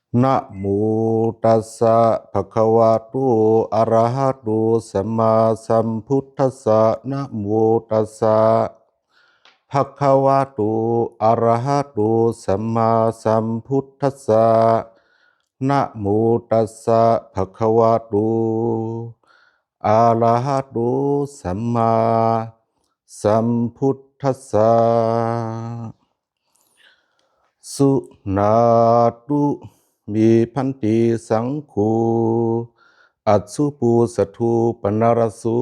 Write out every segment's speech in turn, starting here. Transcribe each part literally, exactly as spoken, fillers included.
Namo tassa bhagavato arahato sammāsambuddhassa. Namo tassa bhagavato arahato sammāsambuddhassa. Namo tassa bhagavato arahato sammāsambuddhassa. Suṇātu me bhante saṅgho, ajjuposatho paṇṇaraso,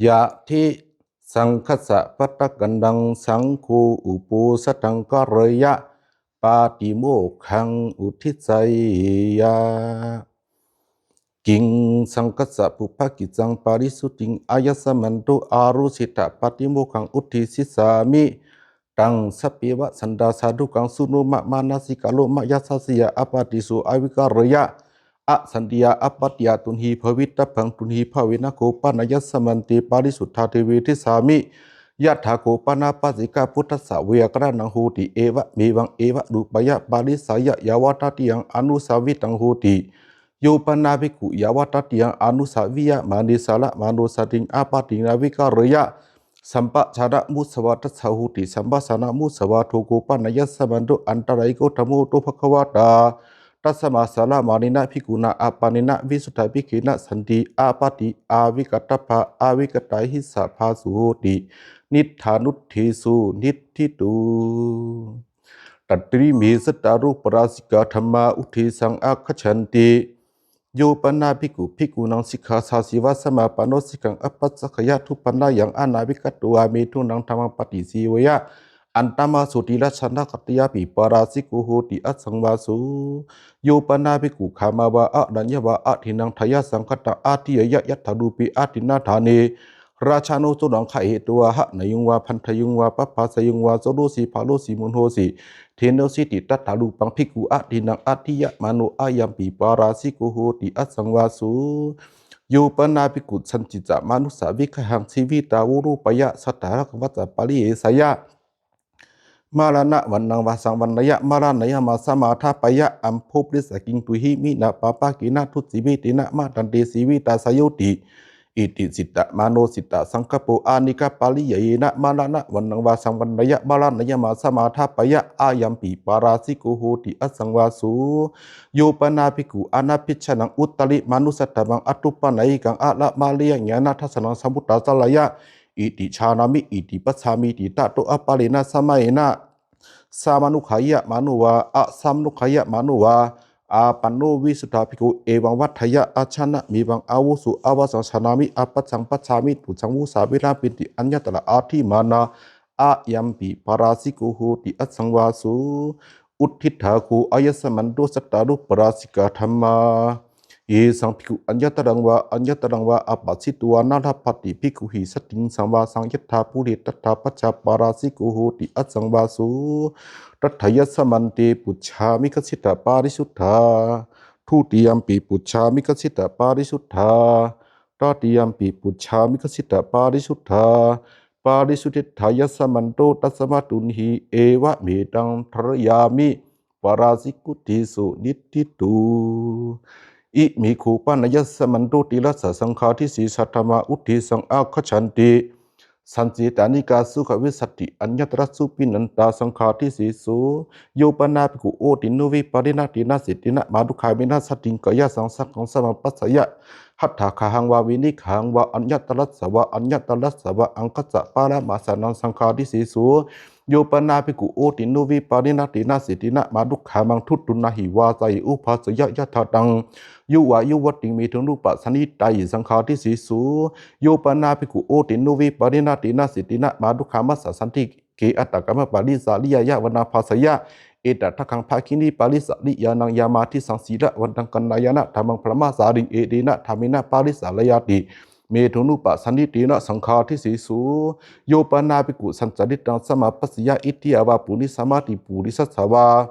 yadi saṅghassa pattakallaṃ, saṅgho uposathaṃ kareyya, pātimokkhaṃ uddiseyya. Kiṃ saṅghassa pubbakiccaṃ parisuddhiṃ āyasmanto ārocetha, pātimokkhaṃ uddisissāmi. Taṃ sabbeva santā sādhukaṃ suṇoma manasikaroma. Yassa siyā āpatti so āvikareyya, asantiyā āpattiyā tuṇhībhavitabbaṃ, tuṇhībhāvena kho panāyasmante parisuddhā te vedissāmi. Yadā kho panā paccekabuddhassa veyyākaraṇaṃ hoti, evamevaṃ evarūpāya parisāya yāvatatiyaṃ ānusavītaṃ hoti. Yo panā bhikkhu yāvatatiyaṃ ānusavīyamāne saraṇamāno santiṃ āpattiṃ nāvikareyya, sampajānamusavādassa hoti. Sampajānamusavādo kho panāyasmanto antarāyiko dhammo. To bhagavatā tasmā saraṇamānena bhikkhunā āpannena visuddhābhikkhuno santi āpatti āvikatabbā, āvikatā hissa phāsu hoti, niṭṭhānuddeso niṭṭhito. Tatime cattāro pārājikā dhammā uddesaṃ āgacchanti. Yo panā bhikkhu bhikkhūnaṃ sikkhāsāsi vassamāpanno, sikkhāya apasāgayha dubbannāyaṃ anāmikanto vā metthunaṃ dhammaṃ paṭiseveyya, antaṃ vā sotthiṃ rājānakāyāpi pārājiko hoti, asaṃvāso. Yo panā bhikkhu gāmā vā araññā vā adinnaṃ dāyasaṅkhātaṃ adhiyeyya, yathārūpe adinnādāne rājāno coṇḍaṃ gahetvā hanaññuṃ vā bandhaññuṃ vā pabbājaññuṃ vā, sorosi bālosi muññosi dhennosīti tathārūpaṃ bhikkhu adinnaṃ adhiyamāno, ayampi pārājiko hoti, asaṃvāso. Yo panā bhikkhu sañcicca mānusaviggahaṃ jīvitā vorūpāya satthāragaṃ vassa pariyesāya, maraṇavaṇṇaṃ vā saṃvaṇṇeyya, maraṇāyamāsamādapeyya, ambho purisakiṃ tuyhiminā pāpakena dujjīvitena matante jīvitā jāyoti. Iti jittamāno jittasaṅkappo anekapariyāyena maraṇavaṇṇaṃ vā saṃvaṇṇeyya, maraṇāyamāsamādapeyya, ayampi pārājiko hoti, asaṃvāso. Yo panā bhikkhu anabhijānaṃ uttarimanussadhammaṃ aṭṭhupāṇayikaṃ araṃ mariyaṃ ñāṇadassanaṃ samudācareyya, iti jānāmi, iti passāmīti, tato aparena samayena samanuggāhiyamāno vā asamanugghāhiyamāno vā āpanno visuddhā bhikkhū evaṃ vadeyya, ajānamevaṃ āvuso avassaṃ jānāmi, apassaṃ passāmi, pubbaṃ vūsā virāmīti, aññatra adhimānā, ayampi pārājiko hoti, asaṃvāso. Udditā kho āyasmanto cattāro pārājikā dhammā, yesaṃ bhikkhu aññataraṃ vā aññataraṃ vā appasito vā na labhati bhikkhuhi saddhiṃ saṃvāsaṃ, yathā pure tathā pajjā pārājiko hoti, asaṃvāso. Tatthāyasmante pucchāmi kaccittha pārisuddhā, dutiyampi pucchāmi kaccittha pārisuddhā, tatiyampi pucchāmi kaccittha pārisuddhā. Pārisuddhetthāyasmanto tasmā tuṇhī, evametaṃ dhārayāmi, pārājikuddeso niṭṭhito. Ime kho panāyasmanto telassa saṅghādisesā dhammā uddesaṃ āgacchanti. Sañcetanikā sukhavissati, aññatra supinantā saṅghādiseso. Yo panā bhikkhu otiṇṇo vipariṇatena seṭṭhena mātugāmena saddhiṃ kāyāsaṃsaggaṃ samappasāya, hatthagāhaṃ vā veṇigāhaṃ vā aññatarassa vā aññatarassa vā aṅgassa pāramajānaṃ saṅghādiseso. Yo panā bhikkhu otiṇṇo vipariṇatena seṭṭhena mātugāmaṃ duṭṭhunnāhi vācāhi ubhāseyya, yathātaṃ yuvā yuvatiṃ methunupasañhitāhi saṅghādiseso. Yo panā bhikkhu otiṇṇo vipariṇatena seṭṭhena mātugāmassa santike attakammaṃ parisariyaṃ yāvanaṃ bhāseyya, etadaggaṃ bhagini parisariyānaṃ yāmādisaṃ sīlavantaṃ kalyāṇadhammaṃ brahmacāriṃ, etena dhammena parisareyāti, methunupasañhitena saṅghādiseso. Yo panā bhikkhu sañcarittaṃ samappasīya, itthiya vā purisamāti purisassa vā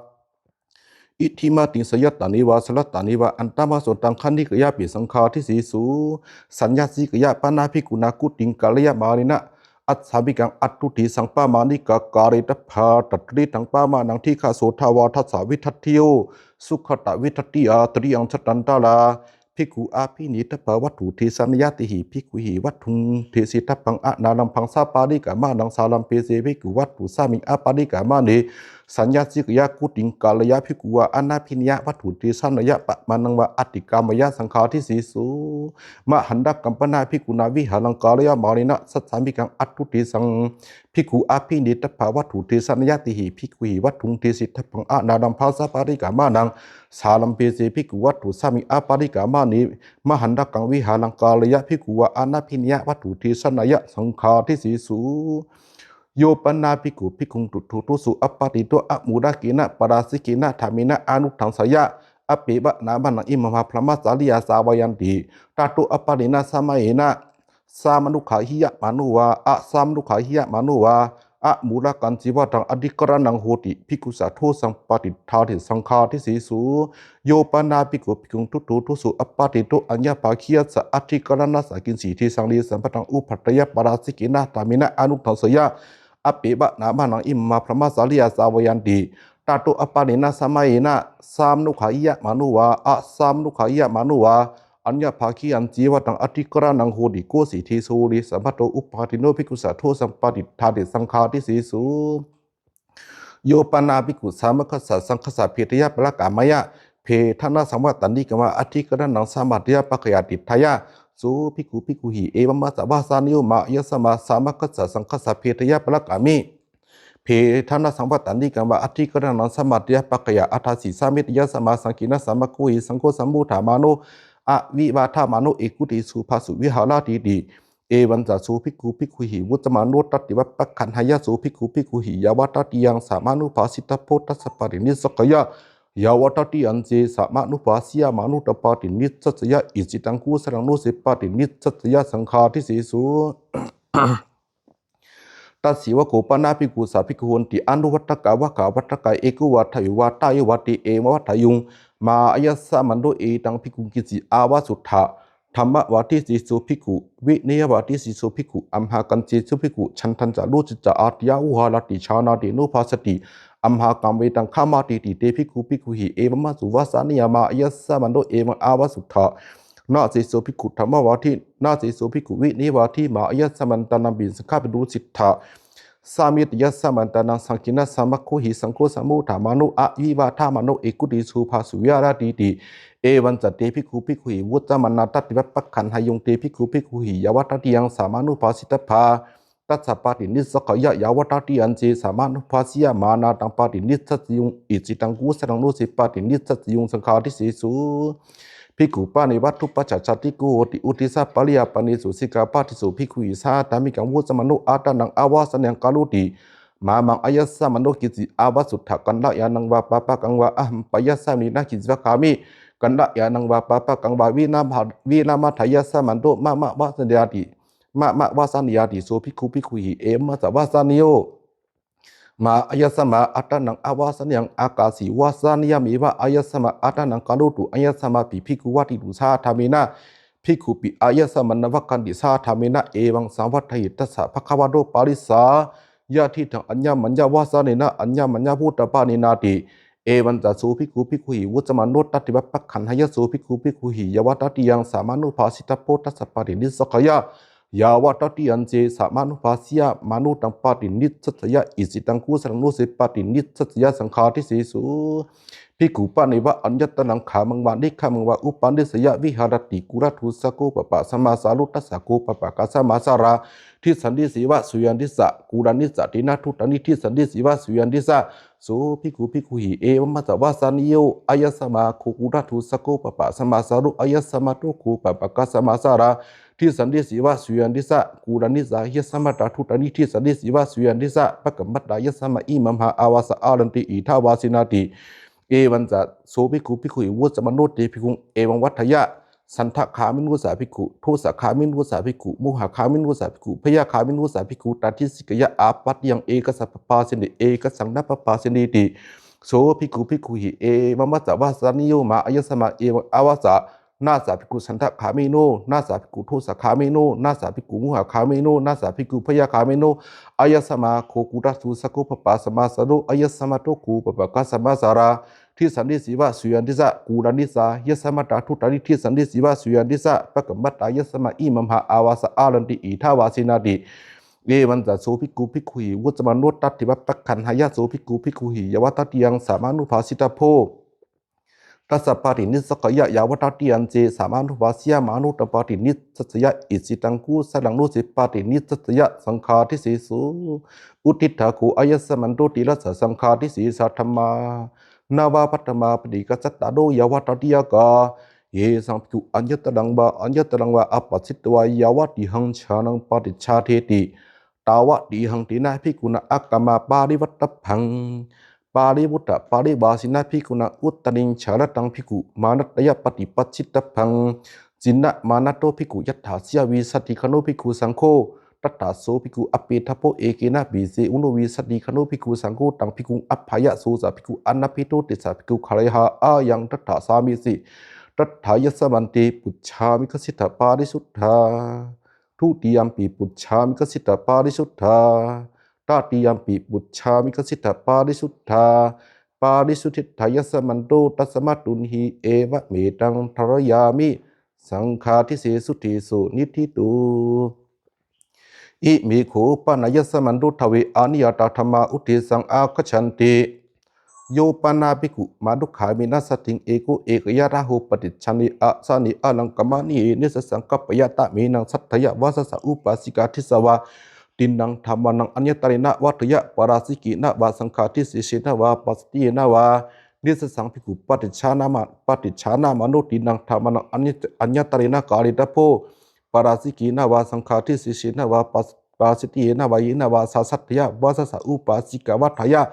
iddhimantiṃ, sayattaṃ neva sallattaṃ neva antamaso taṃ khaṇikāyāpi saṅghādiseso. Saññāsikāya panā bhikkhunā kuṭiṃ kalyāṇena ajjhabikaṃ attuddesaṃ pamāṇikā kāretabbā. Tatridaṃ pamāṇaṃ dīghaso dvādasa vidattiyo sugatā vigatiyā tiriyaṃ gatāntara. Bhikkhū abhinetabba vatthudesanāya tehi bhikkhuhi vatthuṃ desetabbaṃ anārambhaṃ saparikkamānaṃ. Sārambhe ce bhikkhu vatthusmiṃ aparikkamāne saññāsikāya gutiṃ kāreyya bhikkhū vā anabhineyya vatthudesanāya pamāṇaṃ vā atikkāmeyya saṅghādisesu. Mahantakampanā bhikkhunā vihāraṃ kāreyamānena sassāmikaṃ atthudesaṃ. Bhikkhū abhinetabba vatthudesanāya tehi bhikkhuhi vatthuṃ desetabbaṃ anārambhaṃ saparikkamānaṃ. Sārambhe ce bhikkhu vatthusmiṃ aparikkamāne mahantakaṃ vihāraṃ kāreyya bhikkhū vā anabhineyya vatthudesanāya saṅghādisesu. Yo pana bhikkhu bhikkhuṃ duṭṭho doso appatiṭṭho amūlakena pārājikena dhammena anuddasseyya appevanāmānaṃ imamhā brahmacariyā sāvayanti, tato appanena samayena samanuggāhiyamāno vā asamanugāhiyamāno vā amūlakañceva taṃ adhikaraṇaṃ hoti bhikkhussa dosaṃ patiṭṭhāti saṅghādisesu. Yo pana bhikkhu bhikkhuṃ duṭṭho doso appatiṭṭho aññabhāgiyassa adhikaraṇassa kiñci desaṃ lesambhataṃ uppādeyya pārājikena dhammena anuddasseyya appevanāmānaṃ imamhā brahmacariyā sāvayanti, tato appanena samayena samanuggāhiyamāno vā asamanugāhiyamāno vā aññabhāgiyañceva taṃ adhikaraṇaṃ hoti koci deso lesambhato uppādino bhikkhussa dosaṃ patiṭṭhāti saṅghādisesu. Yo pana bhikkhu sāmaggassa saṅghassa bhedayā parakkameyya bhedanāsaṃvattanikaṃ vā adhikaraṇaṃ samādeyya pakkhayaṭṭhāya, so bhikkhu bhikkhuhi evamassa vāsanīyo mā āyasmā sāmaggassa saṅghassa bhedayā parakkameyya bhedanāsaṃvattanikaṃ vā adhikaraṇaṃ samādeyya pakkhāya. Atha sī sāmīciyā sāmā saṅghena samaggo hi saṅgho sammodamāno avivādamāno ekuddeso phāsu viharatīti. Evañca so bhikkhu bhikkhuhi vuccamāno tatteva paggahāya so bhikkhu bhikkhuhi yāvatatiyaṃ sāmānubhāsitabbo tassa paṭinissaggāya yāvatatiyañce sāmānubhāsiyamāno taṃ paṭinissajjeyya icchitaṃ kusalaṃ no ce paṭinissajjeyya saṅghādisesu. Tasseva kho pana bhikkhu sā bhikkhū honti anuvattakā vaggavattakā eko vā dveyo vā tayo vā te evamvadāyuṃ: mā āyasmanto etaṃ bhikkhuṃ kiñci āvasuddha dhammavādesi so bhikkhu vinayavādesi so bhikkhu amhākañcesi so bhikkhu chandañca ruciñca ādiyā uharati jānāti nobhāsati amhākaṃ vetaṃ khamatīti. Te bhikkhū bhikkhūhi evamāsu vāsanīyā: mā āyasmanto etaṃ āvasuddha nāseso bhikkhu dhammavādī nāseso bhikkhu vinayavādī mā āyasmantānampi saṅghāpi dussitā. Sāmīciyā sāmantānaṃ saṅghena samaggo hi saṅgho sammodamāno avivādamāno ekuddeso phāsu viharatīti. Evañca te bhikkhū bhikkhūhi vuccamānā tatteva paggahāyuṃ te bhikkhū bhikkhūhi yāvatatiyaṃ sāmānubhāsitabbā tassa paṭinissaggāya yāvatatiyañce sāmānubhāsiyamānā taṃ paṭinissajjeyya icchitaṃ kusalaṃ no ce paṭinissajjeyya saṅghādisesu. Bhikkhu paneva dubbacajātiko hoti uddisapariyappānesu sikkhāpadeso bhikkhuhi saha dhammikaṃ vuccamāno attānaṃ avāsanīyaṃ karoti: mā maṃ āyasmanto kiñci āvasuddha kalyāṇaṃ vā pāpakaṃ vā ahampāyasmena kiñci vā kāmi kalyāṇaṃ vā pāpakaṃ vā vinamma vinammadāyasmanto mama vāsanīyāti mama vāsanīyāti. So bhikkhū bhikkhūhi evamassa vāsanīyo: mā āyasmā attānaṃ avāsanīyaṃ ākāsi vāsanīyameva āyasmā attānaṃ karotu āyasmāpi bhikkhu vadetu saha dhammena bhikkhupi āyasmanā vadanti saha dhammena evaṃ saṃvaḍḍhati. Tassa bhagavato pāricchāyadiṭṭhaṃ aññamaññavāsanena aññamaññabhūtapānenāti. Evañca so bhikkhū bhikkhūhi vuccamāno tatteva paggahāya so bhikkhū bhikkhūhi yāvatatiyaṃ sāmānubhāsitabbo tassa paṭinissaggāya yāvatatiyañce sāmānubhāsiyamāno taṃ paṭinissajjeyya icchitaṃ kusalaṃ no ce paṭinissajjeyya saṅghādisesu. Bhikkhu paneva aññataraṃ gāmaṃ vā nigamaṃ vā upanisseyya viharati kuladūsako pāpasamācāro tassa kho pāpakā samācārā disannī ceva sūyanti ca kulāni ca tena duttāni disannī ceva sūyanti ca. So bhikkhū bhikkhūhi evamassa vāsanīyo: āyasmā kho kuladūsako pāpasamācāro āyasmato kho pāpakā samācārā disannī ceva sūyanti ca kulāni ca āyasmatā duttāni disannī ceva sūyanti ca pakkamatāyasmā imamhā āvāsā āranti idha vāsenāti. Evañca so bhikkhū bhikkhūhi vuccamāno te bhikkhuṃ evaṃ vadeyya: chandagāmino ca bhikkhū dosagāmino ca bhikkhū mohagāmino ca bhikkhū bhayagāmino ca bhikkhū tādisakāya āpattiyaṃ ekañca pabhāsenti ekañcaṃ na pabhāsentīti. So bhikkhū bhikkhūhi evamassa vāsanīyo: mā āyasmā evaṃ āvāsā nāssa bhikkhu chandagāmino, nāssa bhikkhu dosagāmino, nāssa bhikkhu mohagāmino, nāssa bhikkhu bhayagāmino, āyasmā kho kuṭṭhaso sakko pāpā samāsāro, āyasmato kho pāpakā samāsārā, disannī ceva suyannī ca kuṭṭhāni ca, yasmā tā duṭṭhāni disannī ceva suyannī ca pakkamattā, yasmā imamhā āvāsā alanti idhāvāsenāti. Evañca so bhikkhu bhikkhuhi vuccamāno tatheva paggaṇheyya, so bhikkhu bhikkhuhi yāvatatiyaṃ samānubhāsitabbo, tassa pāṭinissaggāya, yāvatatiyañce samānubhāsiyamāno taṃ pāṭinissasseyya. Icchitaṃ kusalaṃ no ce pāṭinissasseyya, saṅghādiseso utthitha kho āyasmanto tīrassa saṅghādisesā dhammā, navā paṭhamā paṭighā cattāro yāvatatīyakā, yesaṃ bhikkhu aññataraṃ vā aññataraṃ vā āpajjitvā yāvatihaṃ jānaṃ paṭicchādeti, tāvatihaṃ tena bhikkhunā āgamā parivaṭṭabbaṃ. Parivuttaparivasinā bhikkhunā uttariṃ jālataṃ bhikkhu mānateyya paṭipajjitabbaṃ. Cīnamānado bhikkhu yattha siyavīsatigāno bhikkhusaṅgho, tattha so bhikkhu appetabbo ekena pise ūnavīsatigāno bhikkhusaṅgho, taṃ bhikkhuṃ apphāya so ca bhikkhu anabhedo, tassa bhikkhu gārayhā ayaṃ tattha sāmesi. Tatthāyasmante pucchāmi: Kasittha pārisuddhā? Dutiyampi pucchāmi: Kasittha pārisuddhā? Tatiyampi pucchāmi: Kasittha pārisuddhā? Pārisuddhetthāyasmanto, tasmā tuṇhī, evametaṃ dhārayāmi: Saṅghādisesu deso niṭṭhito. Ime kho panāyasmanto dve aniyatā dhammā uddesaṃ āgacchanti. Yo pana bhikkhu mātugāmena saddhiṃ eko ekāya raho paṭicchāne asane ālaṅkammaniye nissassaṃ kappeyya, tamenaṃ saddhāya vāsassa upāsikā disvā tiṇṇaṃ dhammānaṃ aññatarena vaḍḍheyya, pārājikena vā saṅghādisesena vā pācittiyena vā, nissassaṃ bhikkhu paṭicchānamā paṭicchānamāno tiṇṇaṃ dhammānaṃ añña aññatarena kāretabbo, pārājikena vā saṅghādisesena vā pā pācittiyena vā yena vā sā saddhāya vāsassa upāsikā vaḍḍheyya,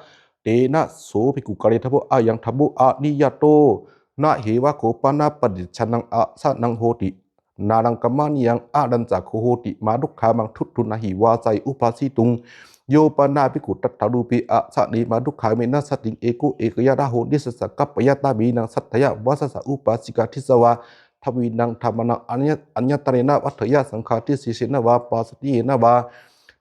tena so bhikkhu kāretabbo. Ayaṃ dhammo aniyato. Na heva kho pana paṭicchānaṃ asanaṃ hoti, nālaṅkammaniyaṃ. Ālañca kho hoti mātugāmaṃ duṭṭhunnāhi vācāhi ubhāsituṃ. Yo pana bhikkhu tattharūpe asane mātugāmena saddhiṃ eko ekāya raho nissassaṃ kappeyya, tamenaṃ saddhāya vāsassa upāsikā disvā dvenaṃ dhammānaṃ añña aññatarena vaḍḍheyya, saṅghādisesena vā pācittiyena vā,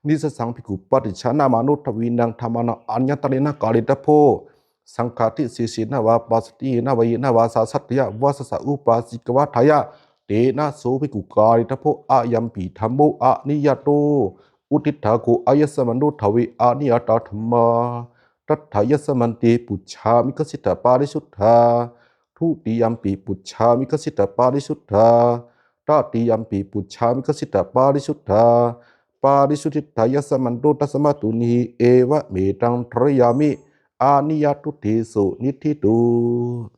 nissassaṃ bhikkhu paṭicchānamāno dvenaṃ dhammānaṃ aññatarena kāretabbo, saṅghādisesena vā pācittiyena vā yena vā sā saddhāya vāsassa upāsikā vaḍḍheyya, tena so bhikkhu kāretabbo. Ayampi dhammo aniyato. Uddiṭṭhā kho āyasmanto dve aniyatā dhammā. Tatthāyasmante pucchāmi: Kasittha pārisuddhā? Dutiyampi pucchāmi: Kasittha pārisuddhā? Tatiyampi pucchāmi: Kasittha pārisuddhā? Pārisuddhetthāyasmanto, tasmā tuṇhī, evametaṃ dhārayāmi: Aniyato deso niṭṭhito.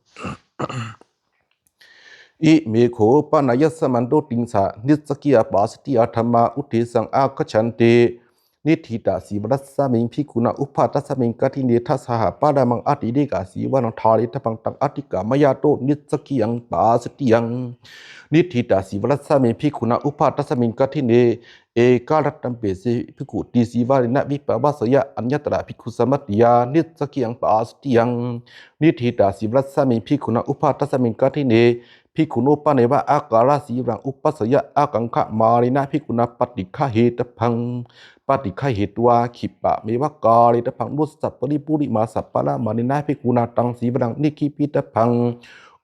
Ime kho panāyasmanto tiṃsa nissaggiyaṃ pācittiyā dhammā uddesaṃ āgacchanti. Niṭṭhitasīvarasmiṃ bhikkhunā ubbhatasmiṃ kaṭhine dasāhaparamaṃ atirekasīvaraṃ dhāretabbaṃ, taṃ atikkāmayato nissaggiyaṃ pācittiyaṃ. Niṭṭhitasīvarasmiṃ bhikkhunā ubbhatasmiṃ kaṭhine ekārattaṃ pese bhikkhu tisīvarena vippavaseyya aññatra bhikkhusammatiyā nissaggiyaṃ pācittiyaṃ. Niṭṭhitasīvarasmiṃ bhikkhunā ubbhatasmiṃ kaṭhine bhikkhuno paneva ākārasīvaraṃ uppaseyya ākaṅkhamānena bhikkhunā paṭiggahātabbaṃ. Paṭiggahetvā khippameva kāretabbaṃ. Ūnassa paripūrimassa paramāṇena bhikkhunā taṃ sīvaraṃ nikkhipitabbaṃ.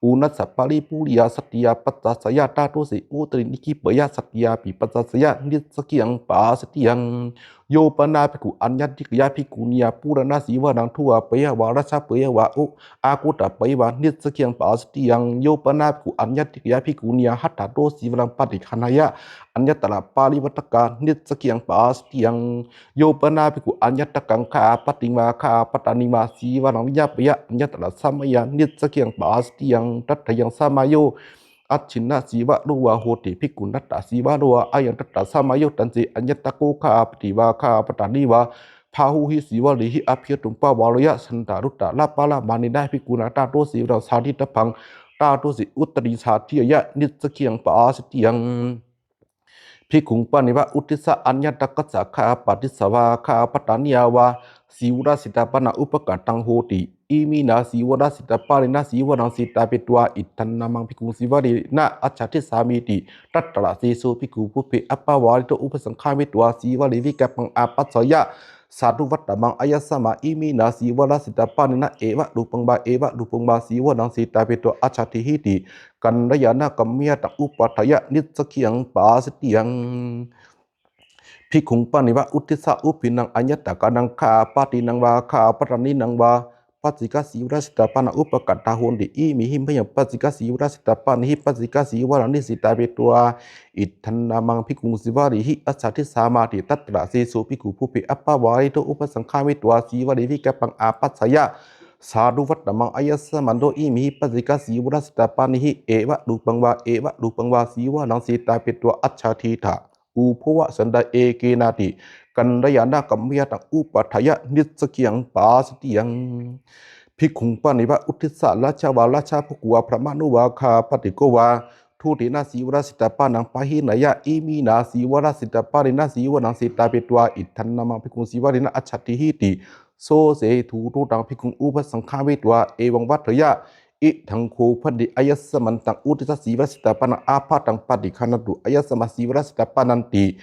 Ūnassa paripūriyā sattiyā paccaseyya, tato ce uttariṃ nikkhipeyya, sattiyāpi paccaseyya, nissaggiyaṃ pācittiyaṃ. Yo pana bhikkhu aññattikāya bhikkhuniyā purāṇasīvaraṃ dvāpeyya vā rajapeyya vā o ākutapeyya vā nissaggiyaṃ pācittiyaṃ. Yo pana bhikkhu aññattikāya bhikkhuniyā hatthato sīvaraṃ paṭiggahāya aññatra parivaṭṭakā nissaggiyaṃ pācittiyaṃ. Yo pana bhikkhu aññatakaṅkhāpattiṃ vā khāpattāniṃ vā sīvaraṃ viññāpeyya aññatra samayā nissaggiyaṃ pācittiyaṃ. Tatthayaṃ samayo. Acchinnasīvaro vā hoti bhikkhu nattasīvaro vā, ayaṃ tattha samayo. Tañce aññatako khāpatti vā khāpattāni vā bāhūhi sīvarehi abhikkhetuṃ pavāreyya, santānuttarāparamāṇena bhikkhunā tato sīvaraṃ sādhitabbaṃ. Tato ce uttariṃ sādhiyeyya nissaggiyaṃ pācittiyaṃ. Bhikkhuṃ paneva uddissa aññatakassa khāpattissa vā khāpattāniyā vā sīvarasitāpanaṃ upakattaṃ hoti. iminā sīvalā jitā pāṇinā sīvanaṃ jitā petvā idaṃ nāmaṃ bhikkhuṃ sīvalena ajjhādissāmīti. Tatra seso bhikkhu pubbe appavārito upasaṅkamitvā sīvalī vikappaṃ āpajjeyya sādhu vaḍḍhamaṃ āyasmā iminā sīvalā jitā pāṇinā evarūpaṃ vā evarūpaṃ vā sīvanaṃ jitā petvā ajjhādīhīti. Kalyāṇakammena taṃ upādeyya nicchakkhyaṃ pāsitiyaṃ. Bhikkhuṃ paneva uddissa ubhinnaṃ aññatakaṇaṃ gāhapattīnaṃ vā gāhapattānīnaṃ vā pacchikā sīvalā jitā pāṇā upakaṭṭhā honti. Imehi mayhaṃ pacchikā sīvalā jitā pāṇīhi pacchikā sīvalāni jitā petvā idaṃ nāmaṃ bhikkhuṃ sīvalīhi ajjhādissāmāti. Tatra seso bhikkhu pubbe appavārito upasaṅkamitvā sīvalī vikappaṃ āpajjeyya sādhu vaḍḍhamaṃ āyasmanto imehi pacchikā sīvalā jitā pāṇīhi evarūpaṃ vā evarūpaṃ vā sīvanaṃ jitā petvā ajjhādītha. Ubho vā santā ekenāti. Kalyāṇakammena taṃ upādeyya nicchakkhyaṃ pāsitiyaṃ. Bhikkhuṃ paneva uddissa rājā vā rājabhoggo vā brāhmaṇo vā gāhapattiko vā dutena sīvalā jitā pāṇaṃ pahīneyya iminā sīvalā jitā pāṇinā sīvanaṃ jitā petvā idaṃ nāmaṃ bhikkhuṃ sīvalena ajjhādīhīti. So se duto taṃ bhikkhuṃ upasaṅkamitvā evaṃ vaḍḍheyya: Idaṃ kho bhante āyasmantaṃ uddissa sīvalā jitā pāṇaṃ ābhātaṃ paṭiggaṇhatu āyasmā sīvalā jitā pāṇāti.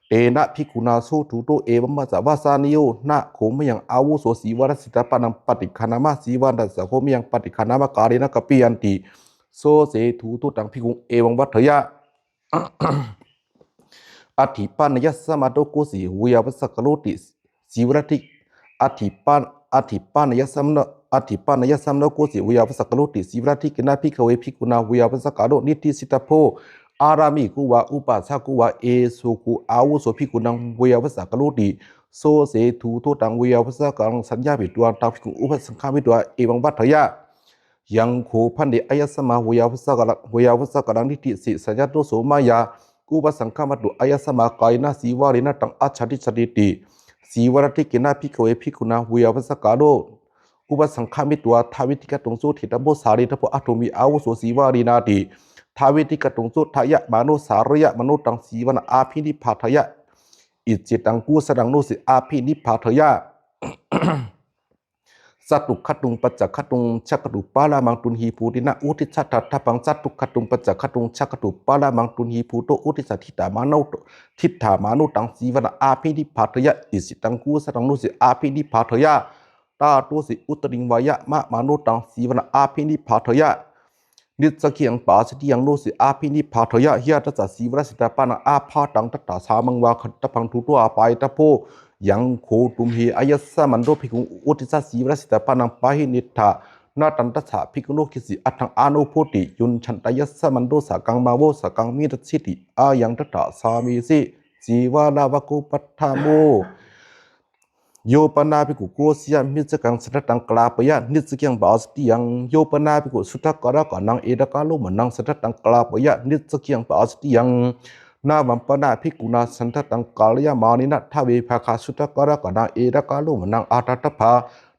Tena bhikkhunā so duto evamassa vassaniyo: Na kho mayhaṃ āvuso sīvalā jitā pāṇaṃ paṭiggaṇhāma sīvanaṃ tassa kho mayhaṃ paṭiggaṇhāma kālena kappiyanti. So se duto taṃ bhikkhuṃ evaṃ vaḍḍheyya: Atthi pāṇeyya samato koci veyyāvaccakkaroti sīvalādhi atthi pāṇ atthi pāṇeyya samaṇo atthi pāṇeyya samaṇo koci veyyāvaccakkaroti sīvalādhikena bhikkhave bhikkhunā veyyāvaccakāro niddisitabbo ārāmiko vā upāsako vā eso kho āvuso bhikkhūnaṃ veyyāvaccakāroti. So se duto taṃ veyyāvaccakāraṃ saññāpetvā taṃ bhikkhuṃ upasaṅkamitvā evaṃ vaḍḍheyya: Yaṃ kho bhante āyasmā veyyāvaccakāraṃ veyyāvaccakāraṃ niddisi saññāto so mayā upasaṅkamatu āyasmā kālena sīvalena taṃ ajjhādissatīti. Sīvalādhikena bhikkhave bhikkhunā veyyāvaccakāro upasaṅkamitvā dāvediṃ gaṭuṃ so ṭhetabbo sālītabbo atthumhi āvuso sīvalenāti. Dāvediṃ gaṭuṃ so ṭhāyamāno sāliyamāno taṃ sīvanaṃ abhinipphādeyya icchitaṃ kusalaṃ no ci abhinipphādeyya catugghaṭuṃ pañcaghaṭuṃ chakkhatu paramaṃ tuṇhībhūtena uddissa daṭṭhabbaṃ. Catugghaṭuṃ pañcaghaṭuṃ chakkhatu paramaṃ tuṇhībhūto uddissa diṭṭhamāno diṭṭhamāno taṃ sīvanaṃ abhinipphādeyya icchitaṃ kusalaṃ no ci abhinipphādeyya tato ci uttariṃ vāyamamāno taṃ sīvanaṃ abhinipphādeyya nicchakkhyaṃ pāsitiyaṃ no ci abhinipphādeyya. Yadajja sīvalā jitā pāṇaṃ ābhātaṃ tattha sāmaṃ vā gahatabbaṃ duṭṭho vā pāyetabbo. Yaṃ kho tumhe āyasmanto bhikkhuṃ uddissa sīvalā jitā pāṇaṃ pahīnettha na taṃ tassa bhikkhuno kiñci atthaṃ anubhoti. Yuñjantāyasmanto sakaṃ mā vo sakaṃ viññācīti. Ayaṃ tattha sāmīci. Cīvalāvako paṭhamo. Yo pana bhikkhu kosiyā missakaṃ saṅkhātaṃ kalāpeyya nicchakkhyaṃ pāsitiyaṃ. Yo pana bhikkhu suddhakaraṇaṃ etakālomānaṃ saṅkhātaṃ kalāpeyya nicchakkhyaṃ pāsitiyaṃ. Navaṃ pana bhikkhunā saṅkhātaṃ kāleyya mānena dve bhāgā suddhakaraṇaṃ etakālomānaṃ āṭātappā.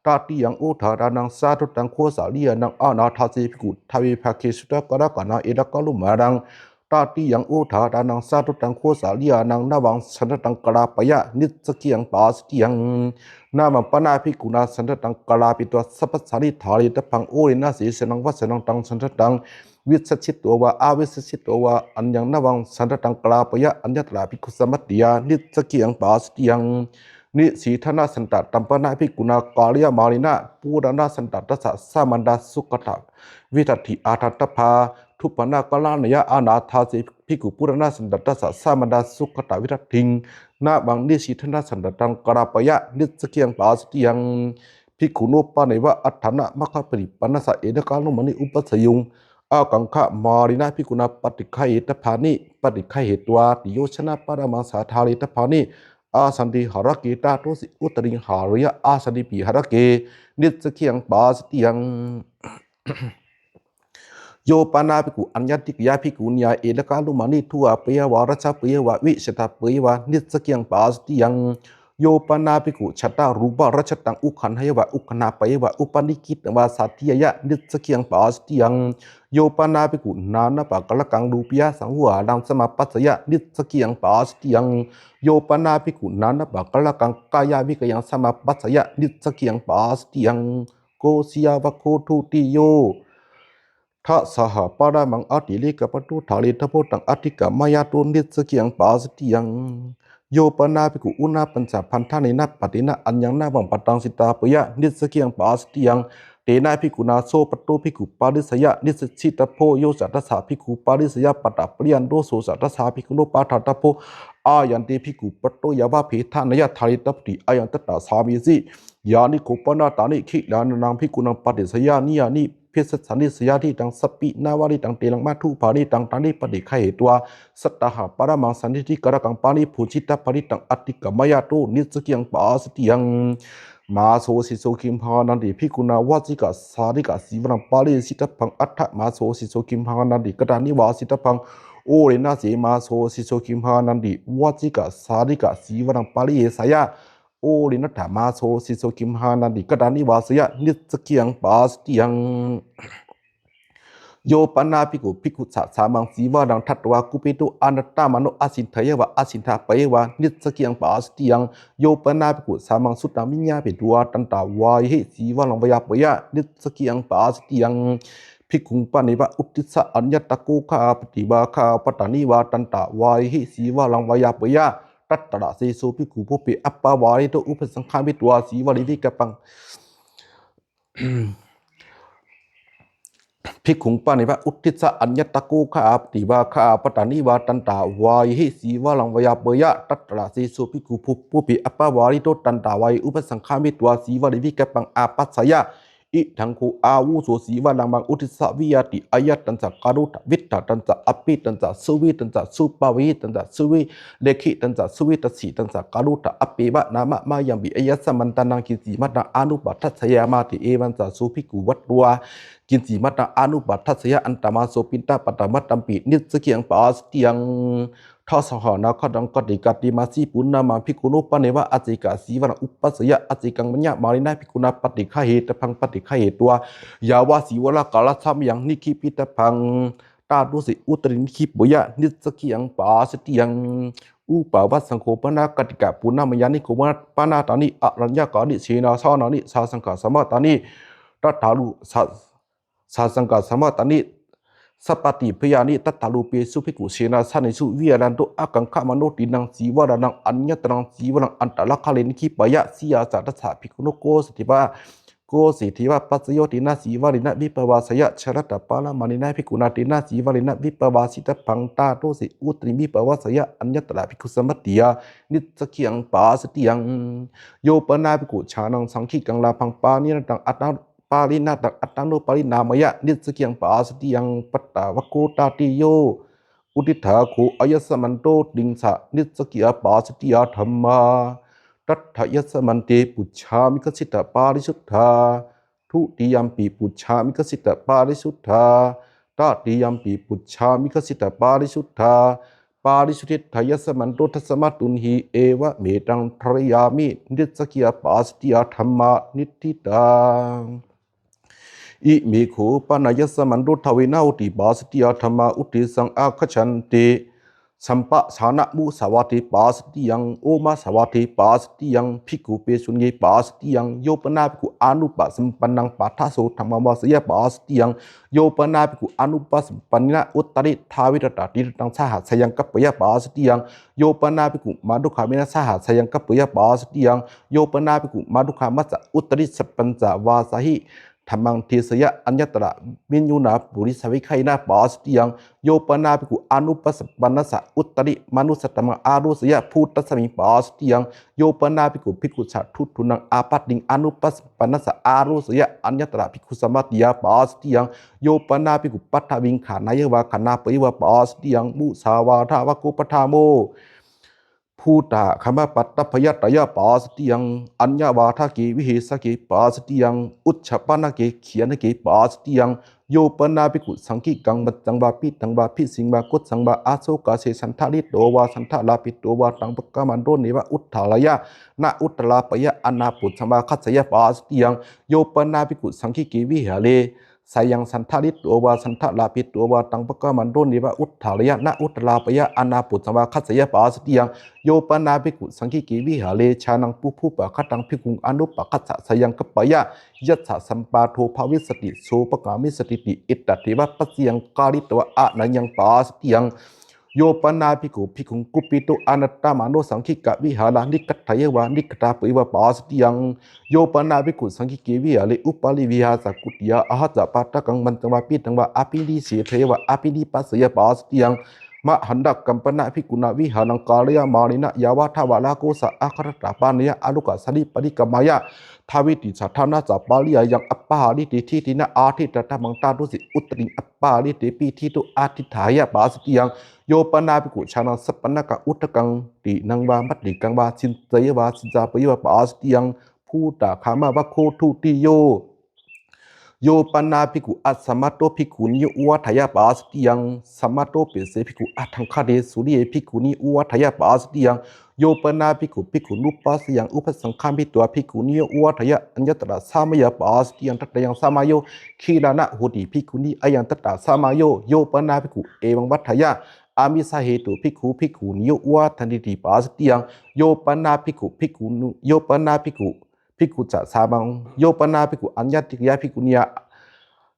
Tatiyaṃ odātānaṃ saṅkhātaṃ gosaliyānaṃ anādāse bhikkhu dve bhāge suddhakaraṇaṃ etakālomānaṃ tatiyaṃ odātānaṃ saṅkhātaṃ gosaliyānaṃ navaṃ saṅkhātaṃ kalāpeyya nicchakkhyaṃ pāsitiyaṃ. Navaṃ pana bhikkhunā saṅkhātaṃ kalāpetvā sabbasāni dhāretabbaṃ. Onena sesanaṃ vassānaṃ taṃ saṅkhātaṃ vissajjitvā vā avissajjitvā vā aññaṃ navaṃ saṅkhātaṃ kalāpeyya aññatra bhikkhusammatiyā nicchakkhyaṃ pāsitiyaṃ. Niṣidānāsaṅkhātaṃ pana bhikkhunā kāleyya mānena purāṇasaṅkhātassa samantā sukkhavidatthi āṭātappā. Dubbhānākaraṇīyā anādāse bhikkhu purāṇasaṅkhātassa samantā sukkhavidatthi. Navaṃ niṣidānāsaṅkhātaṃ kalāpeyya nicchakkhyaṃ pāsitiyaṃ. Bhikkhuno paneva aṭṭhānamaggapaṭipannassa etakālomāne upajjeyya ākaṅkhamānena bhikkhunā paṭiggahetabbāni paṭiggahetvā tiyojanaparamatthassa dhāretabbāni āsantihārake tato ci uttariṃ hāreyya āsantipi hārake nicchakkhyaṃ pāsitiyaṃ. Yo pana bhikkhu aññātikayā bhikkhuniyā etakālomāne dūrabheyya vā rājabheyya vā vijātabheyya vā nicchakkhyaṃ pāsitiyaṃ. Yo pana bhikkhu jātarūparajjhattaṃ uggaṇheyya vā uggaṇhāpeyya vā upanīkhitavā sādiyeyya nicchakkhyaṃ pāsitiyaṃ. Yo pana bhikkhu nānappakārakaṃ rūpeyyasaṃvahānaṃ samāpajjeyya nicchakkhyaṃ pāsitiyaṃ. Yo pana bhikkhu nānappakārakaṃ kāyavikāraṃ samāpajjeyya nicchakkhyaṃ pāsitiyaṃ. ko siyavaggo dutiyo. Dasahaparamaṃ atirekapatto dhāretabbo taṃ atikkāmayato nissaggiyaṃ pasattiyaṃ. Yo pana bhikkhu uṇhapañchabandhanena pattena aññaṃ nāvaṃ pattaṃ sitāpeyya nissaggiyaṃ pasattiyaṃ. Tena bhikkhunā so patto bhikkhu pāriccheyya nissajjitabbo. Yo ca tassa bhikkhu pāriccheyya pattapariyanto so ca tassa bhikkhuno pādātabbo. Ayaṃ te bhikkhu patto yāva bhedanayaṃ dhāretabboti ayaṃ tattha sāmesi. Yāni kho pana tāni gilānānaṃ bhikkhūnaṃ paṭiccayānīyāni bhesajāni seyyathīdaṃ sappīṇavanītaṃ telaṃ madhubānītaṃ tāni paṭiggahetvā sattahaparamaṃ sannidhikārakaṃ pāṇibhū jitabbāni taṃ atikkāmayato nissaggiyaṃ pasattiyaṃ. Māso siso gimhānanti bhikkhunā vajjikasālīkasīvanaṃ pāresittabbaṃ. Atha māso siso gimhānanti katā nivāsittabbaṃ. Olena se māso siso gimhānanti vajjikasālīkasīvanaṃ pāreseyya. Olenattha māso siso gimhānanti katā nivāseyya nissaggiyaṃ pasattiyaṃ. Yo pana bhikkhu bhikkhussa sāmaṃ sīvanaṃ datvā kupitvā anatthamāno asinḍheyya vā asiḍḍhapeyya vā nissaggiyaṃ pasattiyaṃ. Yo pana bhikkhu sāmaṃ suttaṃ viññāpetvā tantā vāyehi sīvanaṃ vāyāpeyya nissaggiyaṃ pasattiyaṃ. Bhikkhuṃ paneva uddissa aññatra kho khāpati vā khāpatani vā tantā vāyehi sīvanaṃ vāyāpeyya. Tatra se so bhikkhu pubbe appavārito upasaṅkamitvā sīvale vikappaṃ. Bhikkhuṃ paneva uddissa aññatra kho khāpati vā khāpatani vā tantā vāyehi sīvanaṃ vāyāpeyya. Tatra se so bhikkhu pu- pubbe appavārito tantā vāye upasaṅkamitvā sīvale vikappaṃ āpajjeyya. Idaṃ kho āvuso sīvanaṃ maṃ uddissa vihāti. Ayattañca karotha viṭṭhatañca appetañca suviṭṭhitañca supabāvitañca suvilekhitañca suvidassitañca karotha appeva nāma mayampi āyasmantānaṃ kiñci mattaṃ anupadasseyamāti. Evañca so bhikkhu vatvā kiñci mattaṃ anupadasseyya antamāso piṇḍapātamattampi nissaggiyaṃ pasattiyaṃ. Dasahassānaṃ khādaṃ katikkāti māsī puṇṇamaṃ. Bhikkhuno paneva accekasīvanaṃ upāseyya accekaṃ maññamānena bhikkhunā paṭiggahetabbaṃ paṭiggahetvā yāvasīvalakalasamayaṃ nikkhipitabbaṃ. Tato se uttari nikkhipeyya nissaggiyaṃ pasattiyaṃ. Upavasaṃ kho pana katikka puṇṇamayāni kho pana tāni āraññakāni senāsanaṃ sāsaṅkasamāni tathārū- sā- sāsaṅkasamāni sappāṭipheyāni tathārūpesu bhikkhu senāsanesu viharanto ākaṅkhamāno tiṇṇaṃ sīvanānaṃ aññataraṃ sīvanaṃ antaraghare nikkhipeyya. Siyā ca tassa bhikkhuno kosī deva kosī deva pajāyo tena sīvalena vippavaseyya jhāyatapparamāṇena bhikkhunā tena sīvalena vippavasitabbaṃ. Tato se uttariṃ vippavaseyya aññatra bhikkhusammatiyā nissaggiyaṃ pasattiyaṃ. Yo pana bhikkhu jānaṃ saṅghikaṃ lābhaṃ pāṇinataṃ attānu- pāṇinataṃ attānupariṇāmeyya nissaggiyaṃ pasattiyaṃ. Pattavaggo tatiyo. Uddiṭṭhā kho āyasmanto tiṃsa nissaggiyā pasattiya dhammā. Tatthāyasmante pucchāmi kassiṭṭha pārisuddhā. Dutiyampi pucchāmi kassiṭṭha pārisuddhā. Tatiyampi pucchāmi kassiṭṭha pārisuddhā. Pārisuddhetthāyasmanto tasmā tuṇhī evametaṃ dhārayāmi nissaggiyā pasattiya dhammā niṭṭhitā. Ime kho panāyasmanto dvena hoti pasattiya dhammā uddesaṃ āgacchanti. Sampajānamusāvāde pasattiyaṃ, omasāvāde pasattiyaṃ, bhikkhupesuññe pasattiyaṃ, yo pana bhikkhu anupasampannaṃ paṭhaso dhammavaseyya pasattiyaṃ, yo pana bhikkhu anupasampannena uttariddhāvīrattatirattānaṃ saha seyyaṃ kappeyya pasattiyaṃ, yo pana bhikkhu mātugāmena saha seyyaṃ kappeyya pasattiyaṃ, yo pana bhikkhu mātugāmassa uttarisapañca vāsāhi dhammaṃ deseyya aññatra viññunā purisāvegayena pasattiyaṃ, yo pana bhikkhu anupasampannassa uttarimanussadhammaṃ āroceyya bhūtasmiṃ pasattiyaṃ, yo pana bhikkhu bhikkhussa duṭṭhunaṃ āpattiṃ anupasampannassa āroceyya aññatra bhikkhusammatiyā pasattiyaṃ, yo pana bhikkhu paṭhaviṃ ghānāya vā ghānāpeyya vā pasattiyaṃ, musāvādāvaggo paṭhamo bhūtagāmapaṭṭhapāyāsāya pasattiyaṃ, aññavādake vihesake pasattiyaṃ, ujjapānake khīṇake pasattiyaṃ, yo pana bhikkhu saṅghikaṃ majjhaṃ vā piṭṭhaṃ vā bhisaṃ vā kocchaṃ vā āsokāse saṇṭhārito vā saṇṭhārāpito vā taṃ pakkāmanto neva uṭṭhāreyya, na uṭṭhārāpeyya, anāpucchaṃ vā khasseyya pasattiyaṃ, yo pana bhikkhu saṅghike vihāre sayaṃ sandhāritvā sandhālāpitvā taṃ pakkāmanto neva uṭṭhāreyya na uṭṭhālāpeyya anāpusaṃ vā gasseyya pāsatiyaṃ. Yo pana bhikkhu saṅghike vihāre jānaṃ pubbu pagataṃ bhikkhuṃ anupagassasayaṃ kappeyya, yassa sampādo bhavissati so pakkāmissatīti, etadeva paccayaṃ kāritvā aneyyaṃ pāsatiyaṃ. Yo pana bhikkhu bhikkhuṃ kupito anattamano saṅghikavihāraṃ niggaṭṭheyya vā niggaṭṭhāpeyya vā pāsatiyaṃ. Yo pana bhikkhu saṅghike vihāre upādi vihārassa kutiyā āhassa pattakaṃ mañcaṃ vā pīṭaṃ vā abhinīsedheyya vā abhinipāseyya pāsatiyaṃ. Mahantā kaṃ pana bhikkhunā vihāraṃ kāreyamānena yāvadeva rāgo sā aggaṭaṭṭhā panāya ālokasāliṃ paṭikkama, dāveti satthānassa pariyāyaṃ appahārati diṭṭhena ādidhānadhammaṃ tādusi uttariṃ appahārati pīṭito adidhāya pāsatiyaṃ. Yo pana bhikkhu jānaṃ sappāṇakaṃ udakaṃ tiṇṇaṃ vā mattikaṃ vā siñceyya vā siñcāpeyya vā pāsatiyaṃ. Bhūtagāmavaggo dutiyo. Yo pana bhikkhu asammato bhikkhūni uvādeyya pāsatiyaṃ. Sammato pese bhikkhu atthaṅgate sūriye bhikkhūni uvādeyya pāsatiyaṃ. Yo pana bhikkhu bhikkhūnupāsayaṃ upasaṅkamitvā bhikkhūni uvādeyya aññatra samayaṃ pāsatiyaṃ. Tatiyaṃ samayo gilāno hoti bhikkhūni ayaṃ tatra samayo. Yo pana bhikkhu evaṃ vadeyya āmisahetu bhikkhu bhikkhūni uvādantīti pāsatiyaṃ. Yo pana bhikkhu bhikkhūnu yo pana bhikkhu bhikkhussa samayo yo pana bhikkhu aññattikāya bhikkhunīyā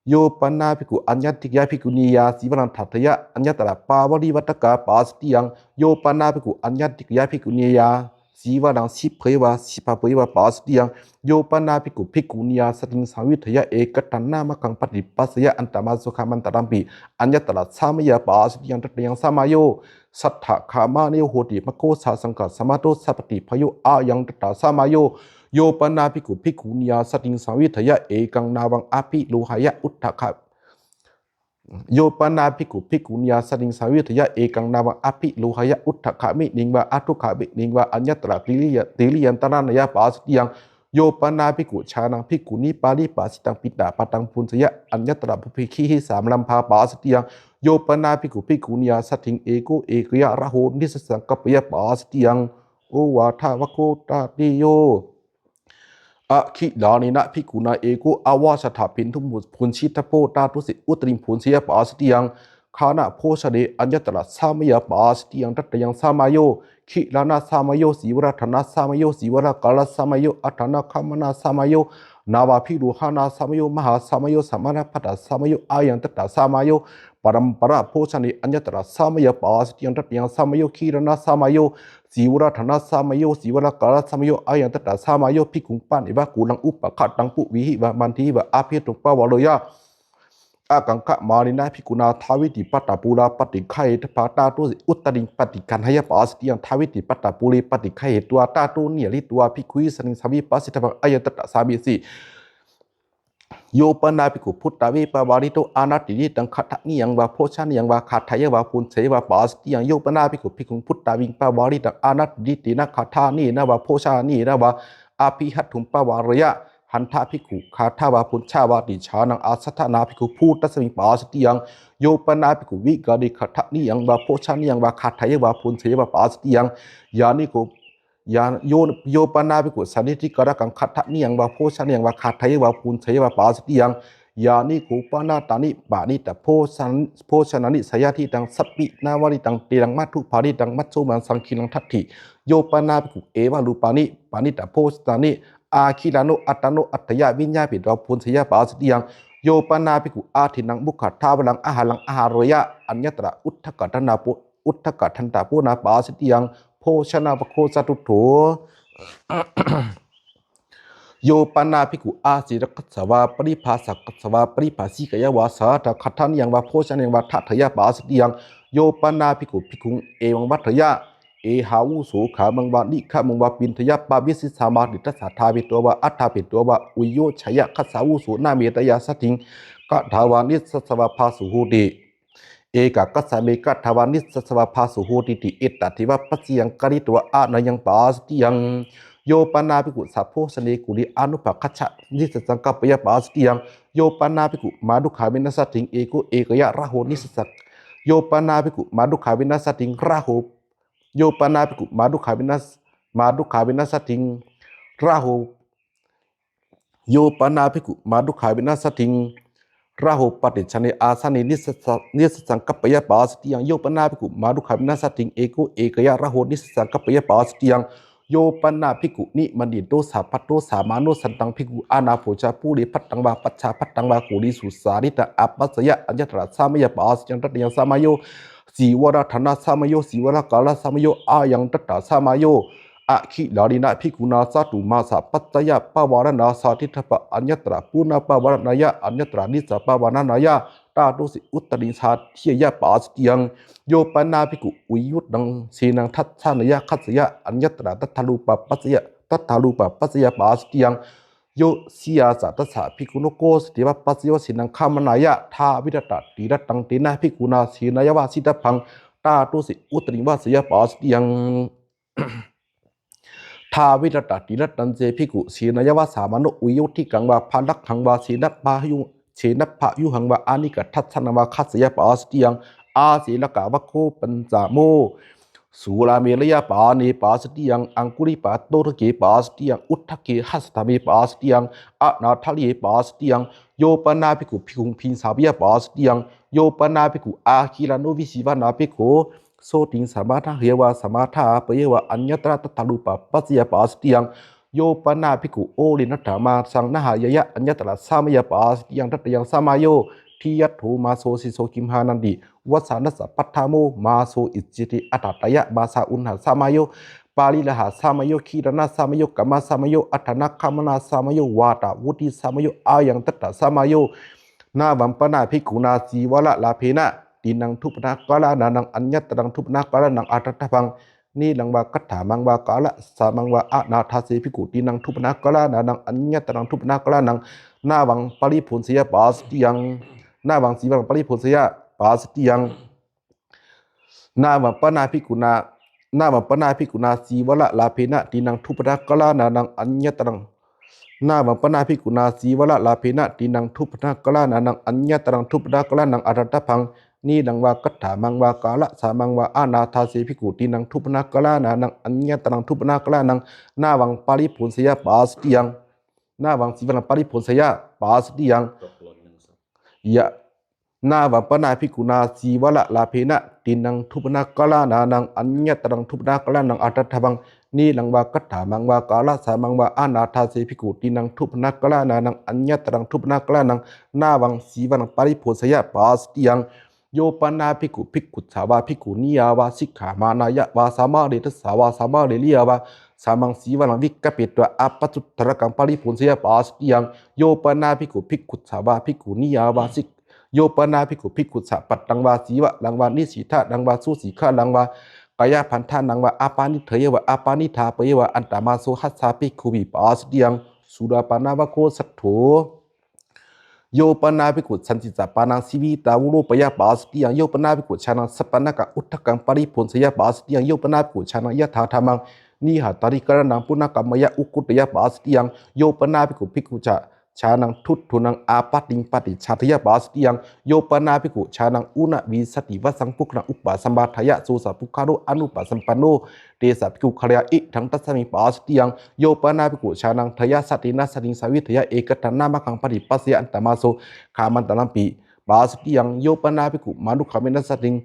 yo pana bhikkhu aññattikāya bhikkhunīyā sīvaraṃ ṭhāteyya aññatra pāvarivattakā pāsatiyaṃ. Yo pana bhikkhu aññattikāya bhikkhunīyā sīvaraṃ sīveyya vā sīvāpeyya vā pāsatiyaṃ. Yo pana bhikkhu bhikkhunīyā satiṃ saṃvidheyya ekaddhānamaggaṃ paṭipajjeyya antamasukhamantarampi aññatra samayaṃ pāsatiyaṃ. Tatiyaṃ samayo sattagāmanayo hoti maggo sā saṅghasammato sapattiphayo ayaṃ tatra samayo. Yo pana bhikkhu bhikkhunīyā satiṃ saṃvidheyya ekaṃ nāvaṃ abhiroheyya uddaka yo pana bhikkhu bhikkhunīyā satiṃ saṃvidheyya ekaṃ nāvaṃ abhiroheyya uddakāmiṃ vā adhokāmiṃ vā aññatra tiriya tiriyaṃ tarāya pāsatiyaṃ. Yo pana bhikkhu jānaṃ bhikkhūni pāribhāsitaṃ piṇḍapātaṃ bhuñjeyya aññatra pubbe gīhi samārambhā pāsatiyaṃ. Yo pana bhikkhu bhikkhunīyā satiṃ eko ekāya raho nisajjaṃ kappeyya pāsatiyaṃ. Ovādavaggo tatiyo. Agilānena bhikkhunā eko avāsattha bhikkhu bhuñjitabbo tādusi uttariṃ bhuñjeyya pāsatiyaṃ. Gānabhojane aññatra samayaṃ pāsatiyaṃ. Tatiyaṃ samayo gilānasamayo sīvaradānasamayo sīvālākārasamayo addhānagamanasamayo navābhirohanasamayo mahāsamayo samanāgattasamayo ayaṃ tatra samayo. Paramparabhojane aññatra samayaṃ pāsatiyaṃ. Tatiyaṃ samayo gilānasamayo sīvaradānasamayo sīvālākārasamayo ayaṃ tatra samayo. Bhikkhuṃ paneva kulaṃ upaghataṃ puvihi vā mandihi vā abhikkantā pavāreyya. Ākaṅkhamānena bhikkhunā dvāvīti pattapūlā paṭiggahetabbā tādusi uttariṃ paṭiggaheyya pāsatiyaṃ. Dvāvīti pattapūle paṭiggahetvā tādo niyānītvā bhikkhuhi satiṃ saṃvipasītabbaṃ ayaṃ tatra samesi. Yo pana bhikkhu bhuttāve pavārito anatindiṭṭhaṃ gaṭhānīyaṃ vā bhojanīyaṃ vā gāthāya vā bhuñjeyya vā pāsatiyaṃ. Yo pana bhikkhu bhikkhuṃ bhuttāviṃ pavāritaṃ anatindiṭṭhena gaṭhānīyena vā bhojanīyena vā abhihaṭṭhuṃ pavāreyya. Hantvā bhikkhu gāthā vā bhuñjā vāti jānaṃ āsadanā bhikkhu bhūtasmiṃ pāsatiyaṃ. Yo pana bhikkhu vikāre gaṭhānīyaṃ vā bhojanīyaṃ vā gāthāya vā bhuñjeyya vā pāsatiyaṃ. Yāniko yā yo yo pana bhikkhu sanniṭṭhikārakaṃ gaṭhānīyaṃ vā bhojanīyaṃ vā gāthāya vā bhuñjeyya vā pāsatiyaṃ. Yāniko panātāni parittaṃ bhojan bhojanāni seyyathīdaṃ sappīṇaṃ vā rittaṃ telaṃ madhu bharittaṃ majjhomaṃ saṅghīlaṃ daṭṭhi. Yo pana bhikkhu evarūpāni parittaṃ bhojanāni agilāno attano addeyya viññāpetvā bhuñjeyya pāsatiyaṃ. Yo pana bhikkhu adinnaṃ mukhadhāvaraṃ āhāraṃ āhareyya aññatra uddakadantā po uddakadantā ponā pāsatiyaṃ. Bhojanavaggo catuttho. Yo pana bhikkhu āsīrakassa vā paribhāsakassa vā paribhāsikāya vā sahadhā gaṭhānīyaṃ vā bhojanīyaṃ vā dāteyya pāsatiyaṃ. Yo pana bhikkhu bhikkhuṃ evaṃ vadeyya. Ehāvuso gāmaṃ vā nigamaṃ vā piṇḍeyya pavisissāmāti. Tassa dhāpetvā vā aṭṭhapetvā vā uyyojayyā gassāvuso nāmetteyya satiṃ katvā nissassa vā phāsu hoti. Ekā gassa me katvā nissassa vā phāsu hotīti etadeva paccayaṃ kāritvā aneyyaṃ pāsatiyaṃ. Yo pana bhikkhu sabhojane kule anupagaccha nissajjaṃ kappeyya pāsatiyaṃ. Yo pana bhikkhu mātugāmena satiṃ eko ekāya raho nisajjaṃ. Yo pana bhikkhu mātugāmena satiṃ raho yo pana bhikkhu mātugāmena mātugāmena satiṃ raho yo pana bhikkhu mātugāmena satiṃ raho paṭisāne āsane nissassa- nissassaṃ kappeyya, pāsitiyaṃ. Yo pana bhikkhu māṇukkhaṃ vinassatiṃ eko ekāya raho nissassaṃ kappeyya, pāsitiyaṃ. Yo pana bhikkhu nimanito sabbato samāno santaṃ bhikkhu anābho ca pure bhattaṃ vā pacchā bhattaṃ vā koṇesu sārittaṃ āpajjeyya aññatra samāya, pāsitiyaṃ. Tatiyaṃ samāyo sīvaradhāna samāyo sīvalākāra samāyo ayaṃ tattha samāyo. Akhilaṇena bhikkhunā cātumāsapaccayappavāraṇā sādiṭṭhabba aññatra punappavāraṇāya aññatra nissappavāraṇāya tādosi uttariṃ sādhiyeyya, pāsitiyaṃ. Yo pana bhikkhu uyyuttaṃ sīnaṃ dassanāya gacceyya aññatra tathārūpapaccaya tathārūpapaccaya, pāsitiyaṃ. Yo siyā ca dasa bhikkhuno kosañceva paccayavasīnaṃ gamanāya dāvitattha tīrathaṃ tena bhikkhunā sīnāya vasitabbaṃ tādosi uttariṃ vaseyya, pāsitiyaṃ. Dāvitattha tīrathañce bhikkhu sīnāya vassamāno uyyuddhikaṃ vā balagghaṃ vā senabbhayu- senabbhabyūhaṃ vā anīghadassanaṃ vā gacceyya, pāsitiyaṃ. Āsekavaggo pañcamo sūramerayapāne, pāsitiyaṃ. Aṅgulipādo dake, pāsitiyaṃ. Udake hastadhāme, pāsitiyaṃ. Anāḍāliye, pāsitiyaṃ. Yo pana bhikkhu bhikkhuṃ bhiṃsāveyya, pāsitiyaṃ. Yo pana bhikkhu āgilāno vīsī vāṇā bhikkho sotiṃ samādāheyya vā samādāpeyya vā aññatra tathārūpapaccaya, pāsitiyaṃ. Yo pana bhikkhu olena dhammāsaṃ nahāyeyya aññatra samāya, pāsitiyaṃ. Tatiyaṃ samāyo diyaḍḍho māso seso gimhānanti vassānassa paṭhamo māso. Iccete ātātāya māsā uṇhassa samāyo pariḷāhassa samāyo gilānassa samāyo kamassa samāyo addhānagamanassa samāyo vātavutthissa samāyo ayaṃ tattha samāyo. Navaṃ pana bhikkhunā cīvaralābhena tiṇṇaṃ dubbanakāranānaṃ aññataraṃ dubbanakāranaṃ ātappabhaṃ nīraṃ vā kaddhammaṃ vā kālakasāmaṃ vā anādāse bhikkhu tiṇṇaṃ dubbanakāranānaṃ aññataraṃ dubbanakāranaṃ nāvaṃ paribhojeyya, pāsitiyaṃ. Nāvaṃ cīvaraṃ paribhojeyya, pāsitiyaṃ. Navaṃ pana bhikkhunā navaṃ pana bhikkhunā cīvaralābhena tiṇṇaṃ dubbanakāranānaṃ aññataraṃ navaṃ pana bhikkhunā cīvaralābhena tiṇṇaṃ dubbanakāranānaṃ aññataraṃ dubbanakāranaṃ ātappabhaṃ nīraṃ vā kaddhammaṃ vā kālakasāmaṃ vā anādāse bhikkhu tiṇṇaṃ dubbanakāranānaṃ aññataraṃ dubbanakāranaṃ nāvaṃ paribhojeyya, pāsitiyaṃ. Navaṃ cīvaraṃ paribhojeyya, pāsitiyaṃ. Ya navaṃ pana bhikkhunā cīvaralābhena tiṇṇaṃ dubbanakāranānaṃ aññataraṃ dubbanakāranaṃ ātappabhaṃ nīraṃ vā kaddhammaṃ vā kālakasāmaṃ vā anādāse bhikkhu tiṇṇaṃ dubbanakāranānaṃ aññataraṃ dubbanakāranaṃ nāvaṃ cīvaraṃ paribhojeyya, pāsitiyaṃ. Yo pana bhikkhu bhikkhussa vā bhikkhuniyā vā sikkhāmānāya vā sāmaṇerassa vā sāmaṇeriyā vā samaṃ cīvaraṃ vikappitvā apasuddhārakaṃ paribhojeyya, pāsitiyaṃ. Yo pana bhikkhu bhikkhussa vā bhikkhuniyā vā sik yo pana bhikkhu bhikkhussa pattaṃ vā cīvaraṃ vā nisidānaṃ vā susikkhāraṃ vā kāyabandhanaṃ vā appaṇideyya vā appaṇidāpeyya vā antamāso hassā bhikkhuhi, pāsitiyaṃ. Surāpānavaggo saṭṭho. Yo pana bhikkhu sañcicca pāṇaṃ jīvitā voropeyya, pāsitiyaṃ. Yo pana bhikkhu jānaṃ sappāṇakaṃ udakaṃ paribhojeyya, pāsitiyaṃ. Yo pana bhikkhu jānaṃ yathādhammaṃ nihātādikaranaṃ punakammeyya ukkoṭeyya, pāsitiyaṃ. Yo pana bhikkhu bhikkhussa jānaṃ duṭṭhunaṃ āpattiṃ paṭicchādeyya, pāsitiyaṃ. Yo pana bhikkhu jānaṃ ūnavīsativasaṃ pugghalaṃ upasampādeyya, so ca pugghalo anupasampanno tesa bhikkhugalāya, idaṃ tasmā, pāsitiyaṃ. Yo pana bhikkhu jānaṃ dāyāsaddhena saddhiṃ saṃvideyya ekaddhannāmakhaṃ paṭipajjeyya antamāso kāmantarampi, pāsitiyaṃ. Yo pana bhikkhu māṇukkhaṃ vinassatiṃ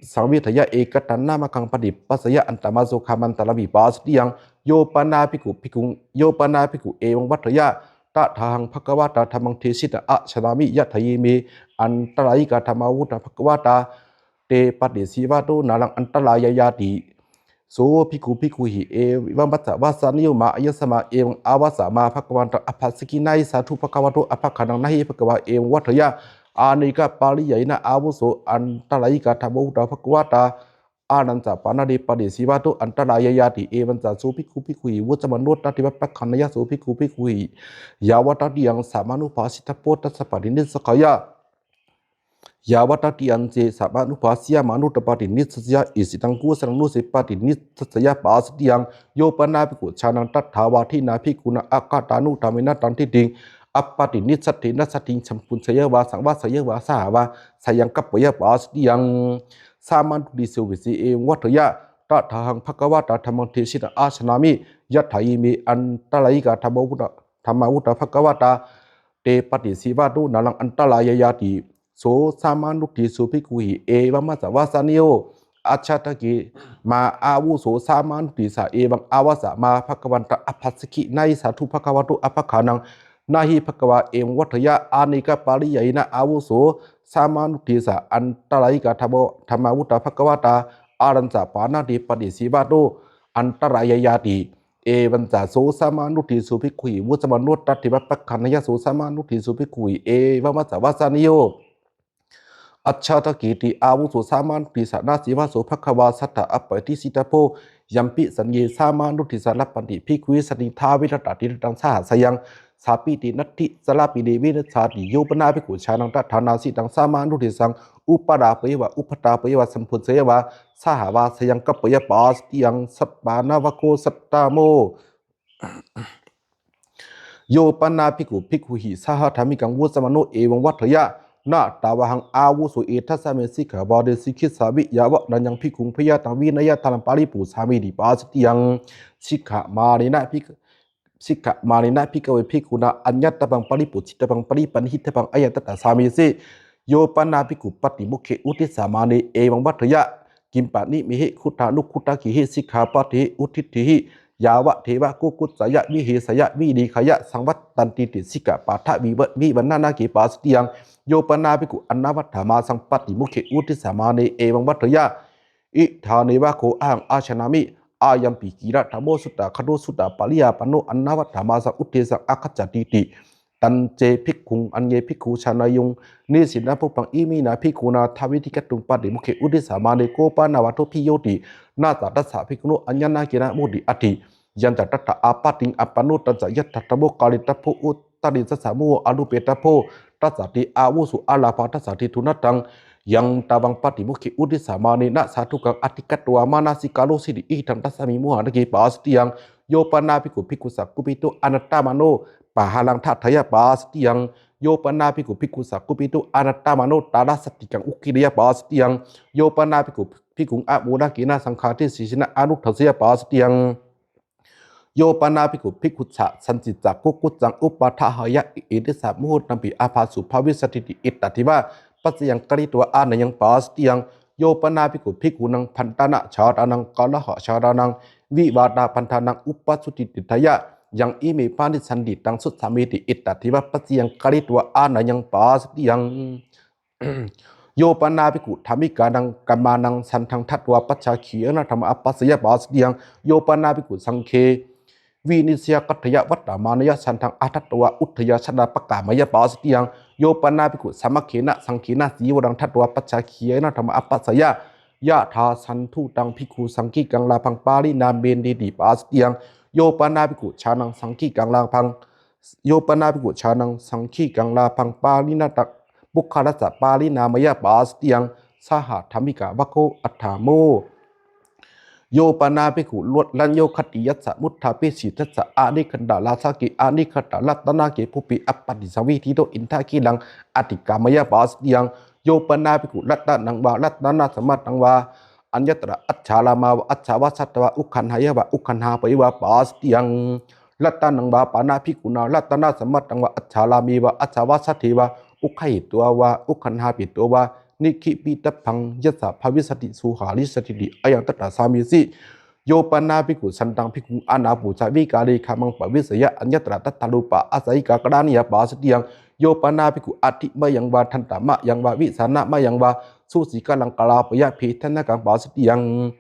saṃvideyya ekaddhannāmakhaṃ paṭipajjeyya antamāso kāmantarampi, pāsitiyaṃ. Yo pana bhikkhu bhikkhuṃ yo pana bhikkhu evaṃ vadeyya: Tathāhaṃ bhagavatā dhammaṃ desitaṃ ajānāmi, yadhāhi me antarāyikā dhammā vuṭṭhā bhagavatā, te paṭisevāvato nānaṃ antarāyāyāti. So bhikkhu bhikkhuhi evaṃ vassa vassanīyo: Mā āyasmā evaṃ āvassa, mā bhagavantaṃ abhāsikkhināhi. Sādhu bhagavato abhāganaṃ. Na hi bhagavā evaṃ vadeyya: Anekapariyāyena āvuso antarāyikā dhammā vuṭṭhā bhagavatā, ānañca pana te paṭisevāvato antarāyāyāti. Evañca so bhikkhu bhikkhuhi vuccamāno tatheva bhāganāya, so bhikkhu bhikkhuhi yāvatatiyaṃ sammānubhāsitabbo tassa paṭinissajjeyya, yāvatatiyañce sammānubhāsiyamāno taṃ paṭinissajjeyya, icchitaṃ kusalaṃ no ce paṭinissajjeyya, pāsitiyaṃ. Yo pana bhikkhu jānaṃ tathāvādena bhikkhunā akātānudānena taṃ diṭṭhiṃ appaṭinisaṭṭhena saddhiṃ sambhuñjeyya vā saṃvāseyya vā saha vā sayaṃ kappeyya, pāsitiyaṃ. Sāmaṇo tisese vise evaṃ vadeyya: Tathāhaṃ bhagavatā dhammaṃ desitaṃ ajānāmi, yadhāhi me antarāyikā dhammā vuṭṭhā bhagavatā, te paṭisevātu, nānaṃ antarāyāyāti. So samānuddesū bhikkhūhi evamassa vācaniyo. Ajjhattaki mā āvuso samānuddesa evaṃ āvussa mā bhagavantaṃ abhāsakkhī. Nāhi sādhu bhagavato abhaggānaṃ. Nāhi bhagavā evaṃ vadeyya, anekapariyāyena āvuso samānuddesa antarāyikā dhammā vuttā bhagavatā āraññapāṇāti paṭisevātu antarāyāyāti. Evañca so samānuddesu bhikkhūhi vuccamāno tatheva paggaṇheyya. So samānuddesu bhikkhūhi evamassa vācaniyo. Ajjhattakitti āvuso samānuddesa nāseva so bhagavā satthā appaṭisitabbo. Yampi saññe samānuddesa labhanti bhikkhūhi sannidhāvetattha tirattaṃ sahassāyaṃ sāpīti natthi sarāpi ne vinassāti. Yo pana bhikkhu jānaṃ tathānāsi taṃ samānuddesaṃ uppādāpeyya vā uppādāpeyya vā sambhusseyya vā saha vā sayaṃ kappeyya pāsatiyaṃ. Sappāṇavaggo sattamo. Yo pana bhikkhu bhikkhūhi saha dhammikaṃ vuccamāno evaṃ vadeyya, na tāvāhaṃ āvuso etha samme sikkhāpade sikkhissāmi yāva naññaṃ bhikkhuṃ bhayātaṃ vinayadhāraṃ paripūjāmīti pāsatiyaṃ. Sikkhāpade na bhik sikkhāpadena bhikkhave bhikkhunā aññatabbaṃ paripūjittabbaṃ paripaṇhitabbaṃ ayaṃ tattha sāmīci. Yo pana bhikkhu pāṭimokkhe uddissamāne evaṃ vadeyya, kiṃ pāṇinahi khuddānukhuddakehi sikkhāpadehi uddissehi yāvadeva kukkuccāya vihesāya vinegāya saṃvattantīti sikkhāpadavivaṇṇanāge pāsatiyaṃ. Yo pana bhikkhu anāvatthāmāsaṃ pāṭimokkhe uddissamāne evaṃ vadeyya, idāneva kho ahaṃ ājānāmi, ayampi kiladhammo suttāgato suttāpariyāpanno anāvatthāmāsaṃ uddissaṃ āgacchattīti. Tañce bhikkhuṃ aññe bhikkhū jāneyyuṃ, nissinnaṃ pubbaṃ iminā bhikkhunā dvādītikattuṃ pāṭimokkhe uddissamāne ko pana vādobhiyoti, na ca tassa bhikkhuno aññānāgena moti atthi. Yañca tattha āpattiṃ āpanno tañca yathādhammo kāretabbo, uttarī sassa moho anupetabbo. Tassa te āvuso alābhā tassa te dunnadaṃ. Yaṃ tāvaṃ pāṭimokkhe uddissamāne na sādhukaṃ adhikatvā mānasikārosīti, idaṃ tasmiṃ mohannāge pāsatiyaṃ. Yo pana bhikkhu bhikkhussa kupito anattamano pahāraṃ dāteyya pāsatiyaṃ. Yo pana bhikkhu bhikkhussa kupito anattamano tārasattikaṃ uggireyya pāsatiyaṃ. Yo pana bhikkhu bhikkhuṃ amūḷhakena saṅghādesena anuddaseyya pāsatiyaṃ. Yo pana bhikkhu bhikkhussa sañcicca kukkuccaṃ uppādāheyya, etesa muhuttampi ābhāsu bhavissatīti, etadeva paccayaṃ kāretvā āneyyaṃ pāsatiyaṃ. Yo pana bhikkhu bhikkhūnaṃ bhaṇḍānajātānaṃ kalahajātānaṃ vivādabandhanaṃ uppasūti, tithāya yaṃ ime bhavissanti taṃ sussāmīti, etadeva paccayaṃ kāretvā āneyyaṃ pāsatiyaṃ. Yo pana bhikkhu dhammikānaṃ kammānaṃ chandaṃ datvā pacchāgīyena dhammaṃ abhāseyya pāsatiyaṃ. Yo pana bhikkhu saṅghe vinissayakattheyya vattamānāya chandaṃ ādatvā uddheyya chandaṃ pakkāmeyya pāsatiyaṃ. Yo pana bhikkhu samaggena saṅghena cīvaraṃ datvā pacchāgīyena dhammaṃ abhāseyya, yathāchanduttaṃ bhikkhusaṅghikaṃ lābhaṃ parināmentīti pāsatiyaṃ. Yo pana bhikkhu jānaṃ saṅghikaṃ lābhaṃ Yo pana bhikkhu jānaṃ saṅghikaṃ lābhaṃ parināmetaṃ puggalassa parināmeyya pāsatiyaṃ. Sahadhammikavaggo aṭṭhāmo. Yo pana bhikkhu rañño khattiyassa muddhāpesi tassa anikkhantarājake anikkhantaratanaṃ ke pubbe appaṭisaṃvidito indhakkhīlaṃ atikkāmeyya pāsatiyaṃ. Yo pana bhikkhu ratanaṃ vā ratanasammattaṃ vā aññatra ajjhārāmā vā ajjhāvāsattā vā uggaṇheyya vā uggaṇhāpeyya vā pāsatiyaṃ. Ratanaṃ vā pana bhikkhunā ratanasammattaṃ vā ajjhārāme vā ajjhāvāsatte vā uggahetvā vā uggaṇhāpetvā vā nikkhipitabbaṃ yassa bhavissati soharissatīti, ayaṃ tattha sāmīci. Yo pana bhikkhu santaṃ bhikkhuṃ anāpusa vikāle gāmaṃ paviseyya aññatra tattharūpā āsayikā karaṇīyā pāsatiyaṃ. Yo pana bhikkhu adhimayaṃ vā dandhamayaṃ vā visāṇamayaṃ vā sūcigharaṃ kārāpeyya bhedanakaṃ pāsatiyaṃ.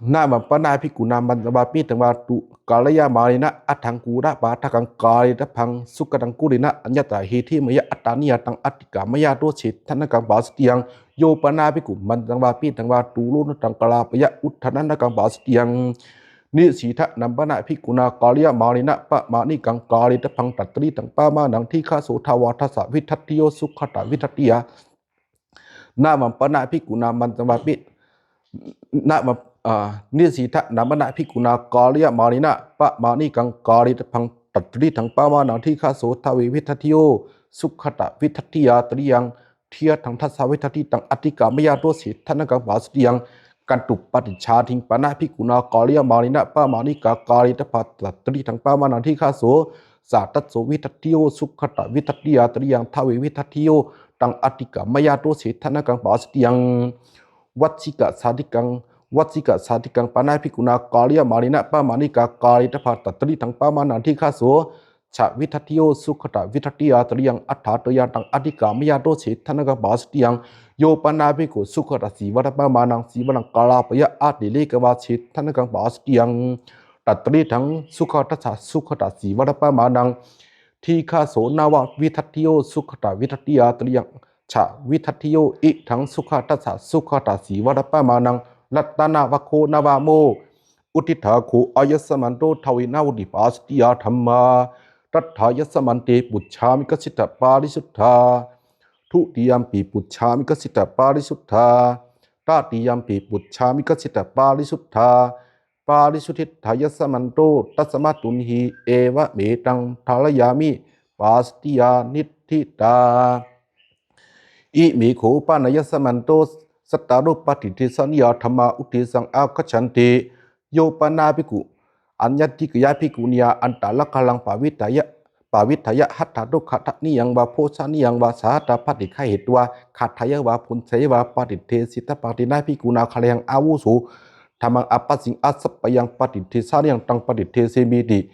Nāvaṃ pana bhikkhunā mañcaṃ vā piṭṭhaṃ vā tu kāleyamānena aṭṭhaṅgurapādakaṃ kāretabbaṃ sukataṅgulena aññatra hedhimeyya attāniyā taṃ atikkāmeyya dosedanakaṃ pāsatiyaṃ. Yo pana bhikkhu mañcaṃ vā piṭṭhaṃ vā tulonaṭṭhaṃ kārāpeyya uddhadanakaṃ pāsatiyaṃ. Nisidhanam pana bhikkhunā kāleyamānena pamāṇikaṃ kāretabbaṃ tatritaṃ pamāṇaṃ dīghaso dvādasa vidattiyo sugatā vidattiyā. Nāvaṃ pana bhikkhunā mañcaṃ vā pi nāvaṃ ā nisidhanam pana bhikkhunā kāleyamānena pamāṇikaṃ kāretabbaṃ tatritaṃ pamāṇaṃ dīghaso dvāvevidattiyo sugatā vidattiyā tiriyaṃ diyadaṃ dasavidattitaṃ atikkāmeyya dosedanakaṃ pāsatiyaṃ. Katuppaṭicchādiṃ pana bhikkhunā kāleyamānena pamāṇikaṃ kāretabbaṃ tatritaṃ pamāṇaṃ dīghaso sātasso vidattiyo, sukhātavidattiyā tiriyaṃ dvāre vidattiyo, taṃ atikkāmeyya dosettha nāgaṃ pāsattiyaṃ. Vajjikasādikaṃ, vajjikasādikaṃ pāṇabhikkhunā kāliyamānena pamāṇikā kāretabbā, tatrīdaṃ pamāṇaṃ dīghaso ca vidattiyo, sukhātavidattiyā tiriyaṃ adāteyya, taṃ atikkāmeyya dosettha nāgaṃ pāsattiyaṃ. Yo pāṇabhikkhu sukhātasīvanaṃ pamāṇaṃ sīvanaṃ kārāpeyya, atirekavāsettha nāgaṃ pāsattiyaṃ. Tatrīdaṃ sukhātassa sukhātasīvanaṃ pamāṇaṃ dīghaso nāva vidattiyo, sukhātavidattiyā tiriyaṃ ca vidattiyo, idaṃ sukhātassa sukhātasīvanaṃ pamāṇaṃ rattanavaggo navamo. Uddiṭṭhā kho āyasmanto dvāre nāvutthi pācittiyā dhammā. Tatthāyasmante pucchāmi: kaccittha pārisuddhā? Dutiyampi pucchāmi: kaccittha pārisuddhā? Tatiyampi pucchāmi: kaccittha pārisuddhā? Pārisuddhetthāyasmanto tasmā tuṇhī, evametaṃ dhārayāmi pācittiyā niṭṭhitā. Ime kho panāyasmanto cattāro paṭidesanīyā dhammā uddesaṃ āgacchanti. Yo pana bhikkhu aññattikāya bhikkhuniyā antaragharaṃ pavitthāya, pavitthāya hatthadokkhadaniyaṃ vā bhojanīyaṃ vā sahatthā paṭiggahhetvā, ghātāya vā bhuñjeyya vā, paṭidesetabbaṃ tena bhikkhunā gārayhaṃ āvuso dhammaṃ appaṭiṃ āsappayaṃ paṭidesanīyaṃ, taṃ paṭidesemīti.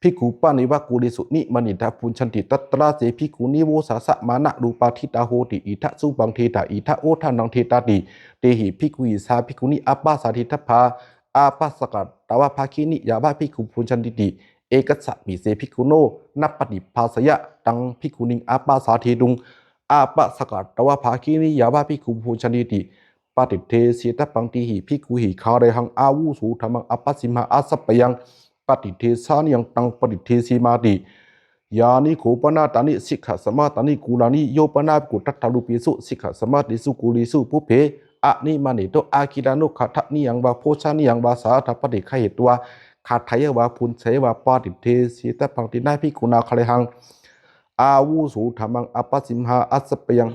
Bhikkhu paneva kulesu nimmānena bhuñjanti. Tatra ce bhikkhū nivosāsamānarūpā ṭhitā honti. Idha suppaṃ ṭhitā, idha odanaṃ ṭhitāti. Tehi bhikkhūhi sā bhikkhunī āpāsādetabba, āpāsakarā tva bhāginī yāva bhikkhū bhuñjantīti. Ekasmiṃ ce bhikkhuno nappaṭibhāseyya taṃ bhikkhuniṃ āpāsādetuṃ. Āpāsakarā tva bhāginī yāva bhikkhū bhuñjantīti. Paṭidesetabbaṃ tehi bhikkhūhi gārayhaṃ āvuso dhammaṃ appaṭimha āsappayaṃ paṭidesanīyaṃ, taṃ paṭidesemāti. Yāni kho panātāni sikkhāsamātāni kulāni, yo pana bhikkhu tatthārūpesu sikkhāsamātesu kulesu pubbe animāneto agilāno ghātanīyaṃ vā bhojanīyaṃ vā sahatthā paṭiggahhetvā, ghātāya vā bhuñjeyya vā, paṭidesetabbaṃ tena bhikkhunā gārayhaṃ āvuso dhammaṃ appaṭimha āsappayaṃ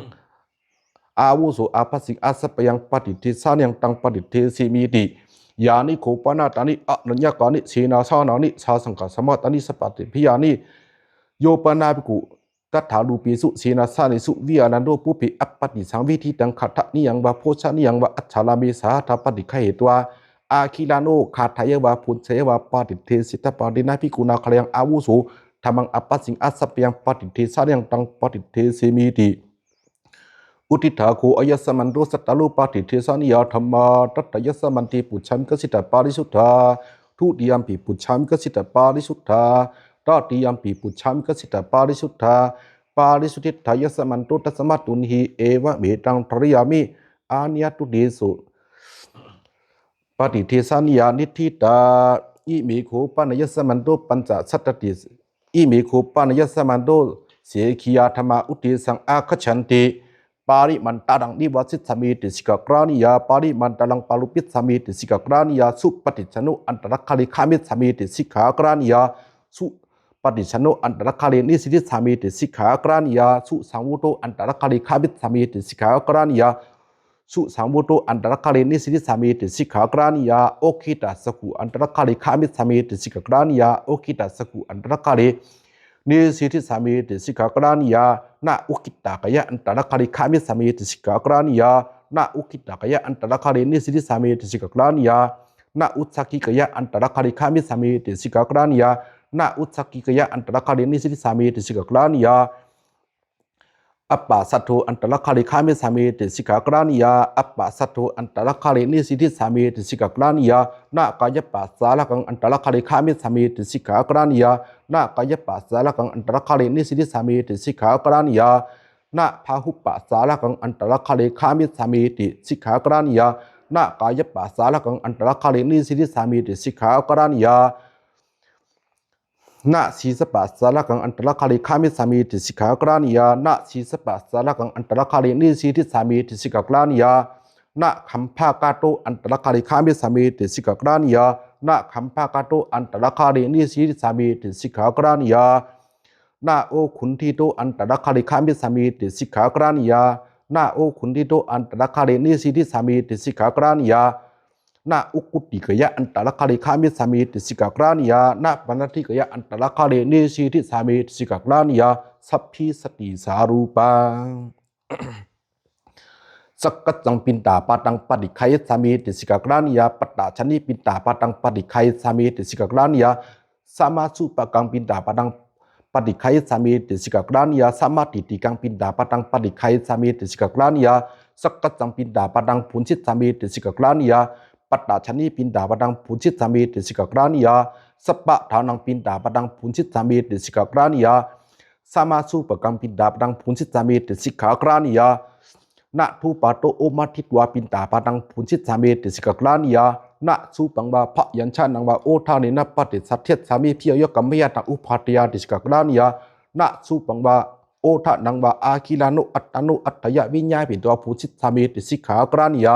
āvuso appaṭiṃ āsappayaṃ paṭidesanīyaṃ, taṃ paṭidesemīti. Yāni kho panātāni anaññakāni senāsanāni sāsaṅghāsamātāni sappāṇabhiyāni, yo pana bhikkhu tatthārūpesu senāsanānesu vīyānaṃ no pubbe appaṭisaṃviditaṃ ghātanīyaṃ vā bhojanīyaṃ vā ajjhārāme sahatthā paṭiggahhetvā, agilāno ghātāya vā bhuñjeyya vā, paṭidesetabbaṃ tena bhikkhunā gārayhaṃ āvuso dhammaṃ appaṭiṃ āsappayaṃ paṭidesanīyaṃ, taṃ paṭidesemīti. Uddiṭṭhā kho āyasmanto cattāro paṭidesanīyā dhammā. Tatthāyasmante pucchāmi: kaccittha pārisuddhā? Dutiyampi pucchāmi: kaccittha pārisuddhā? Tatiyampi pucchāmi: kaccittha pārisuddhā? Pārisuddhetthāyasmanto tasmā tuṇhī, evametaṃ dhārayāmi. Aniyatuddeso paṭidesanīyā niṭṭhitā. Ime kho panāyasmanto pañcasattāti. Ime kho panāyasmanto sekhiyā dhammā uddesaṃ āgacchanti. Pārimāṇaṃ nivāsissāmīti sikkhā karaṇīyā. Pārimāṇaṃ pārūpissāmīti sikkhā karaṇīyā. Suppaṭiñchanno antaraghare gāmissāmīti sikkhā karaṇīyā. Supaṭiñchanno antaraghare nisīdissāmīti sikkhā karaṇīyā. Susaṃvuto antaraghare gāmissāmīti sikkhā karaṇīyā. Susaṃvuto antaraghare nisīdissāmīti sikkhā karaṇīyā. Okkhittasaṅgū antaraghare gāmissāmīti sikkhā karaṇīyā. Okkhittasaṅgū antaraghare nisīdissāmīti sikkhā karaṇīyā. Na okkhittagayā antaraghare gāmissāmīti sikkhā karaṇīyā. Na okkhittagayā antaraghare nisīdissāmīti sikkhā karaṇīyā. Na ujjhāgīgayā antaraghare gāmissāmīti sikkhā karaṇīyā. Na ujjhāgīgayā antaraghare nisīdissāmīti sikkhā karaṇīyā. Appasāddo antaraghare gāmissāmīti sikkhā karaṇīyā. Appasāddo antaraghare nisīdissāmīti sikkhā karaṇīyā. Na kāyappasāragaṃ antaraghare gāmissāmīti sikkhā karaṇīyā. Na kāyappasāragaṃ antaraghare nisīdissāmīti sikkhā karaṇīyā. Na bāhuppasāragaṃ antaraghare gāmissāmīti sikkhā karaṇīyā. Na kāyappasāragaṃ antaraghare nisīdissāmīti sikkhā karaṇīyā. Na sīsappasāragaṃ antaraghare gāmissāmīti sikkhā karaṇīyā. Na sīsappasāragaṃ antaraghare nisīdissāmīti sikkhā karaṇīyā. Na gambhākato antaraghare gāmissāmīti sikkhā karaṇīyā. Na gambhākato antaraghare nisīdissāmīti sikkhā karaṇīyā. Na oguṇṭhito antaraghare gāmissāmīti sikkhā karaṇīyā. Na oguṇṭhito antaraghare nisīdissāmīti sikkhā karaṇīyā. Na ukkuṭigāya antarāgāre gāmissāmīti sikkhā karaṇīyā. Na paṇḍitāgāya antarāgāre nisīdissāmīti sikkhā karaṇīyā. Sabbī sati sārūpā. Sakkaccaṃ piṇḍapātaṃ paṭighāyissāmīti sikkhā karaṇīyā. Pattacani piṇḍapātaṃ paṭighāyissāmīti sikkhā karaṇīyā. Samāsūpakaṃ piṇḍapātaṃ paṭighāyissāmīti sikkhā karaṇīyā. Samādiṭṭhikaṃ piṇḍapātaṃ paṭighāyissāmīti sikkhā karaṇīyā. Sakkaccaṃ piṇḍapātaṃ bhuñjissāmīti sikkhā karaṇīyā. Pattacani piṇḍapātaṃ bhuñjissāmīti sikkhā karaṇīyā. Sappādānaṃ piṇḍapātaṃ bhuñjissāmīti sikkhā karaṇīyā. Samāsūpakaṃ piṇḍapātaṃ bhuñjissāmīti sikkhā karaṇīyā. Na thūpatto omāditvā piṇḍapātaṃ bhuñjissāmīti sikkhā karaṇīyā. Na sūpaṃ vā byañjanaṃ vā odānena paṭisajjissāmi bhiyyokammayya taṃ uppādeyāti sikkhā karaṇīyā. Na sūpaṃ vā odānaṃ vā agilāno attano atthāya viññāpetvā bhuñjissāmīti sikkhā karaṇīyā.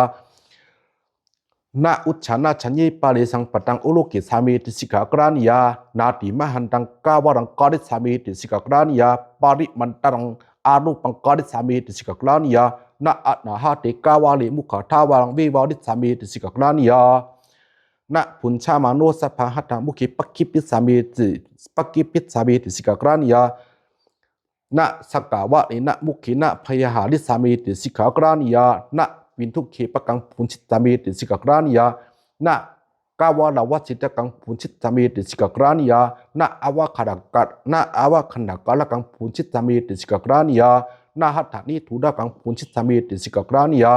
Na ujjhānāsaññe pāresaṃ bhaṇḍaṃ olokissāmīti sikkhā karaṇīyā. Nātimahantaṃ kāvaraṃ karissāmīti sikkhā karaṇīyā. Pārimantaraṃ āropaṃ karissāmīti sikkhā karaṇīyā. Na anāhate kāvare mukhadvāraṃ vevarissāmīti sikkhā karaṇīyā. Na bhuñjamāno sabbāhatthaṃ mukhe pakkhipissāmīti, pakkhipissāmīti sikkhā karaṇīyā. Na sakkavanena mukhena byāharissāmīti sikkhā karaṇīyā. Na piṇḍukkhepakaṃ bhuñjissāmīti sikkhā karaṇīyā. Na kāvaravasitakaṃ bhuñjissāmīti sikkhā karaṇīyā. Na avagaṇakā-, na avagaṇakārakaṃ bhuñjissāmīti sikkhā karaṇīyā. Na hadāni thūlakaṃ bhuñjissāmīti sikkhā karaṇīyā.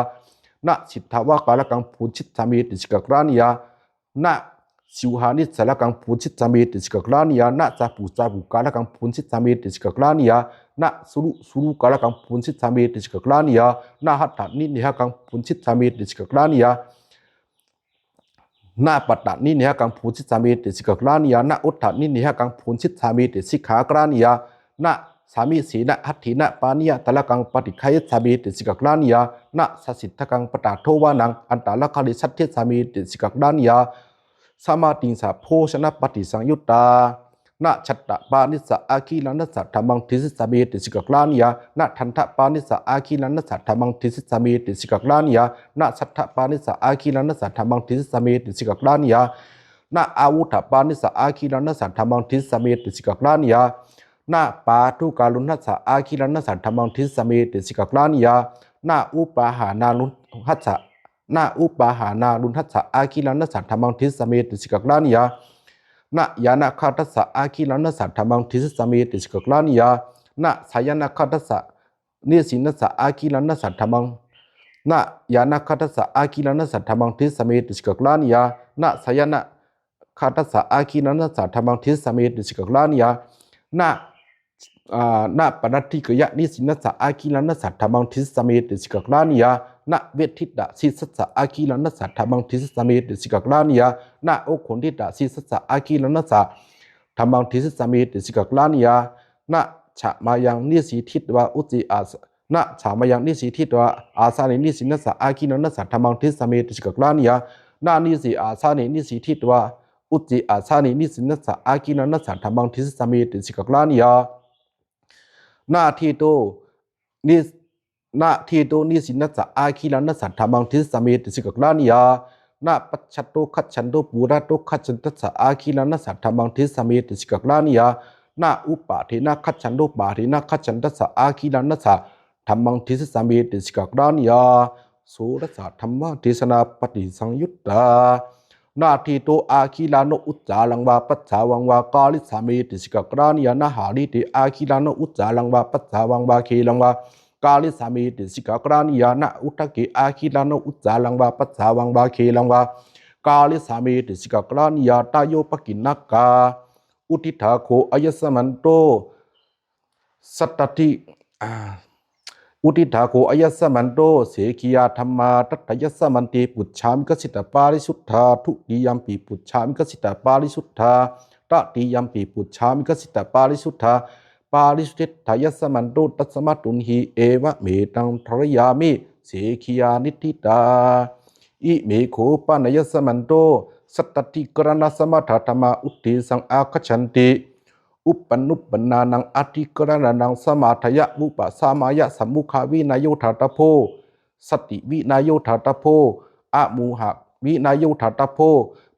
Na siddhāvākārakaṃ bhuñjissāmīti sikkhā karaṇīyā. Na sīhānissarakaṃ bhuñjissāmīti sikkhā karaṇīyā. Na sabbusabbūkārakaṃ bhuñjissāmīti sikkhā karaṇīyā. Na sūlu sūlūkārakaṃ bhuñjissāmīti sikkhā karaṇīyā. Na hatthāni nihākārakaṃ bhuñjissāmīti sikkhā karaṇīyā. Na pattāni nihākārakaṃ bhuñjissāmīti sikkhā karaṇīyā. Na uṭṭhāni nihākārakaṃ bhuñjissāmīti sikkhā karaṇīyā. Na sāmisena hatthena pānīyatarakaṃ paṭighāyissāmīti sikkhā karaṇīyā. Na sasiṭṭhākārakaṃ pattadhovanaṃ antarāgāre sajjissāmīti sikkhā karaṇīyā. Samādhisabhojanapaṭisaṃyuttā. Na chattapāṇissa āgilānassa dhammaṃ desissāmīti sikkhā karaṇīyā. Na dandapāṇissa āgilānassa dhammaṃ desissāmīti sikkhā karaṇīyā. Na chattapāṇissa āgilānassa dhammaṃ desissāmīti sikkhā karaṇīyā. Na āvudhapāṇissa āgilānassa dhammaṃ desissāmīti sikkhā karaṇīyā. Na pādukāruṇhassa āgilānassa dhammaṃ desissāmīti sikkhā karaṇīyā. Na upāhānāruṇhassa, na upāhānāruṇhassa āgilānassa dhammaṃ desissāmīti sikkhā karaṇīyā. Na yānakkhattassa āgilānassa dhammaṃ desissāmīti sikkhā karaṇīyā. Na sāyanakkhattassa nisinnassa āgilānassa dhammaṃ, na yānakkhattassa āgilānassa dhammaṃ desissāmīti sikkhā karaṇīyā. Na sāyanakkhattassa āgilānassa dhammaṃ desissāmīti sikkhā karaṇīyā. Na, ā, na paṇḍitāgāya nisinnassa āgilānassa dhammaṃ desissāmīti sikkhā karaṇīyā. Na veṭhitasīsassa āgilānassa dhammaṃ desissāmīti sikkhā karaṇīyā. Na okkhoṭitasīsassa āgilānassa dhammaṃ desissāmīti sikkhā karaṇīyā. Na chāmayaṃ nisīditvā ucce āsa-, na chāmayaṃ nisīditvā āsane nisinnassa āgilānassa dhammaṃ desissāmīti sikkhā karaṇīyā. Na nise āsane nisīditvā ucce āsane nisinnassa āgilānassa dhammaṃ desissāmīti sikkhā karaṇīyā. Na ṭhito nis-, na ṭhito nisinnassa āgilānassa dhammaṃ desissāmīti sikkhā karaṇīyā. Na pacchato gachanto purato gacchantassa āgilānassa dhammaṃ desissāmīti sikkhā karaṇīyā. Na uppādena gachanto pādena gacchantassa āgilānassa dhammaṃ desissāmīti sikkhā karaṇīyā. Sodasa dhammadesanāpaṭisaṃyuttā. Na ṭhito āgilāno uccāraṃ vā pacchāvaṃ vā karissāmīti sikkhā karaṇīyā. Na harite āgilāno uccāraṃ vā pacchāvaṃ vā khīlaṃ vā karissāmīti sikkhā karaṇīyā. Na udake āgilāno uccāraṃ vā pacchāvaṃ vā khīlaṃ vā karissāmīti sikkhā karaṇīyā. Tayo paccekagāthā. Utthitā kho āyasmanto sattati, ā, utthitā kho āyasmanto sekhiyā dhammā tathāyasmanti pucchāmi kasittapārisuddhā. Dutiyampi pucchāmi kasittapārisuddhā. Tatiyampi pucchāmi kasittapārisuddhā. Pārisuddhetthāyasmanto tasmā tuṇhī evametaṃ dhārayāmi sekhiyā niṭṭhitā. Ime kho panāyasmanto sattadhikaraṇasamāraddhamā uddesaṃ āgacchanti. Uppannuppanānaṃ adhikaraṇānaṃ samādāya vūpasamāya sammukhāvinayo ṭhātabbo sativinayo ṭhātabbo amoha vinayo daṭṭhabbo.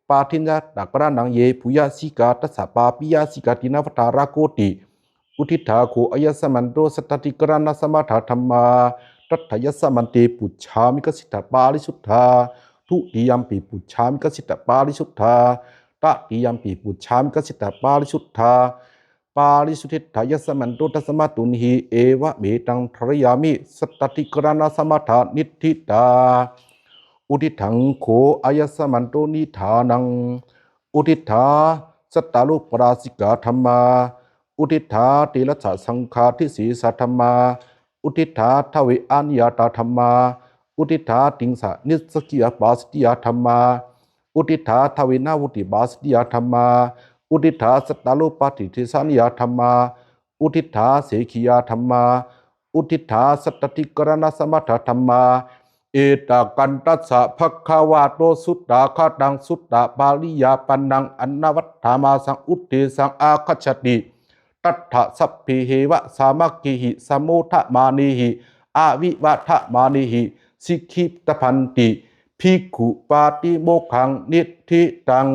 Pāṭiññātakaraṇaṃ ye bhūyāsikā, tassa pāpiyāsikā, tiṇṇaṃ vaḍḍhārāgoti. Uddiṭṭhā kho āyasmanto sattaṭṭhikaraṇasamatthadhammā. Tatthāyasmante pucchāmi: kasittha pārisuddhā? Dutiyampi pucchāmi: kasittha pārisuddhā? Tatiyampi pucchāmi: kasittha pārisuddhā? Pārisuddhetthāyasmanto tasmā tuṇhī. Evametaṃ dhārayāmi: sattaṭṭhikaraṇasamattha niṭṭhitā. Uddiṭṭhaṃ kho āyasmanto nidānaṃ. Uddiṭṭhā sattāroparājikā dhammā. Uddiṭṭhā telassa saṅghādisesā dhammā. Uddiṭṭhā dve aniyatā dhammā. Uddiṭṭhā tiṃsa nissaggiyā pācittiyā dhammā. Uddiṭṭhā dvenavuti pācittiyā dhammā. Uddiṭṭhā sattāropadesāniya dhammā. Uddiṭṭhā sekhiyā dhammā. Uddiṭṭhā sattaṭṭhikaraṇasamattha dhammā. Ettāvatā ca bhagavato suttāghātaṃ suttapariyāpanaṃ anavadhamāsaṃ uddeshaṃ āgacchati. Tatra sabbeheva sāmaggīhi samodamānehi avivadamānehi sikkhitabbanti bhikkhū pātimokkhaṃ niṭṭhitaṃ.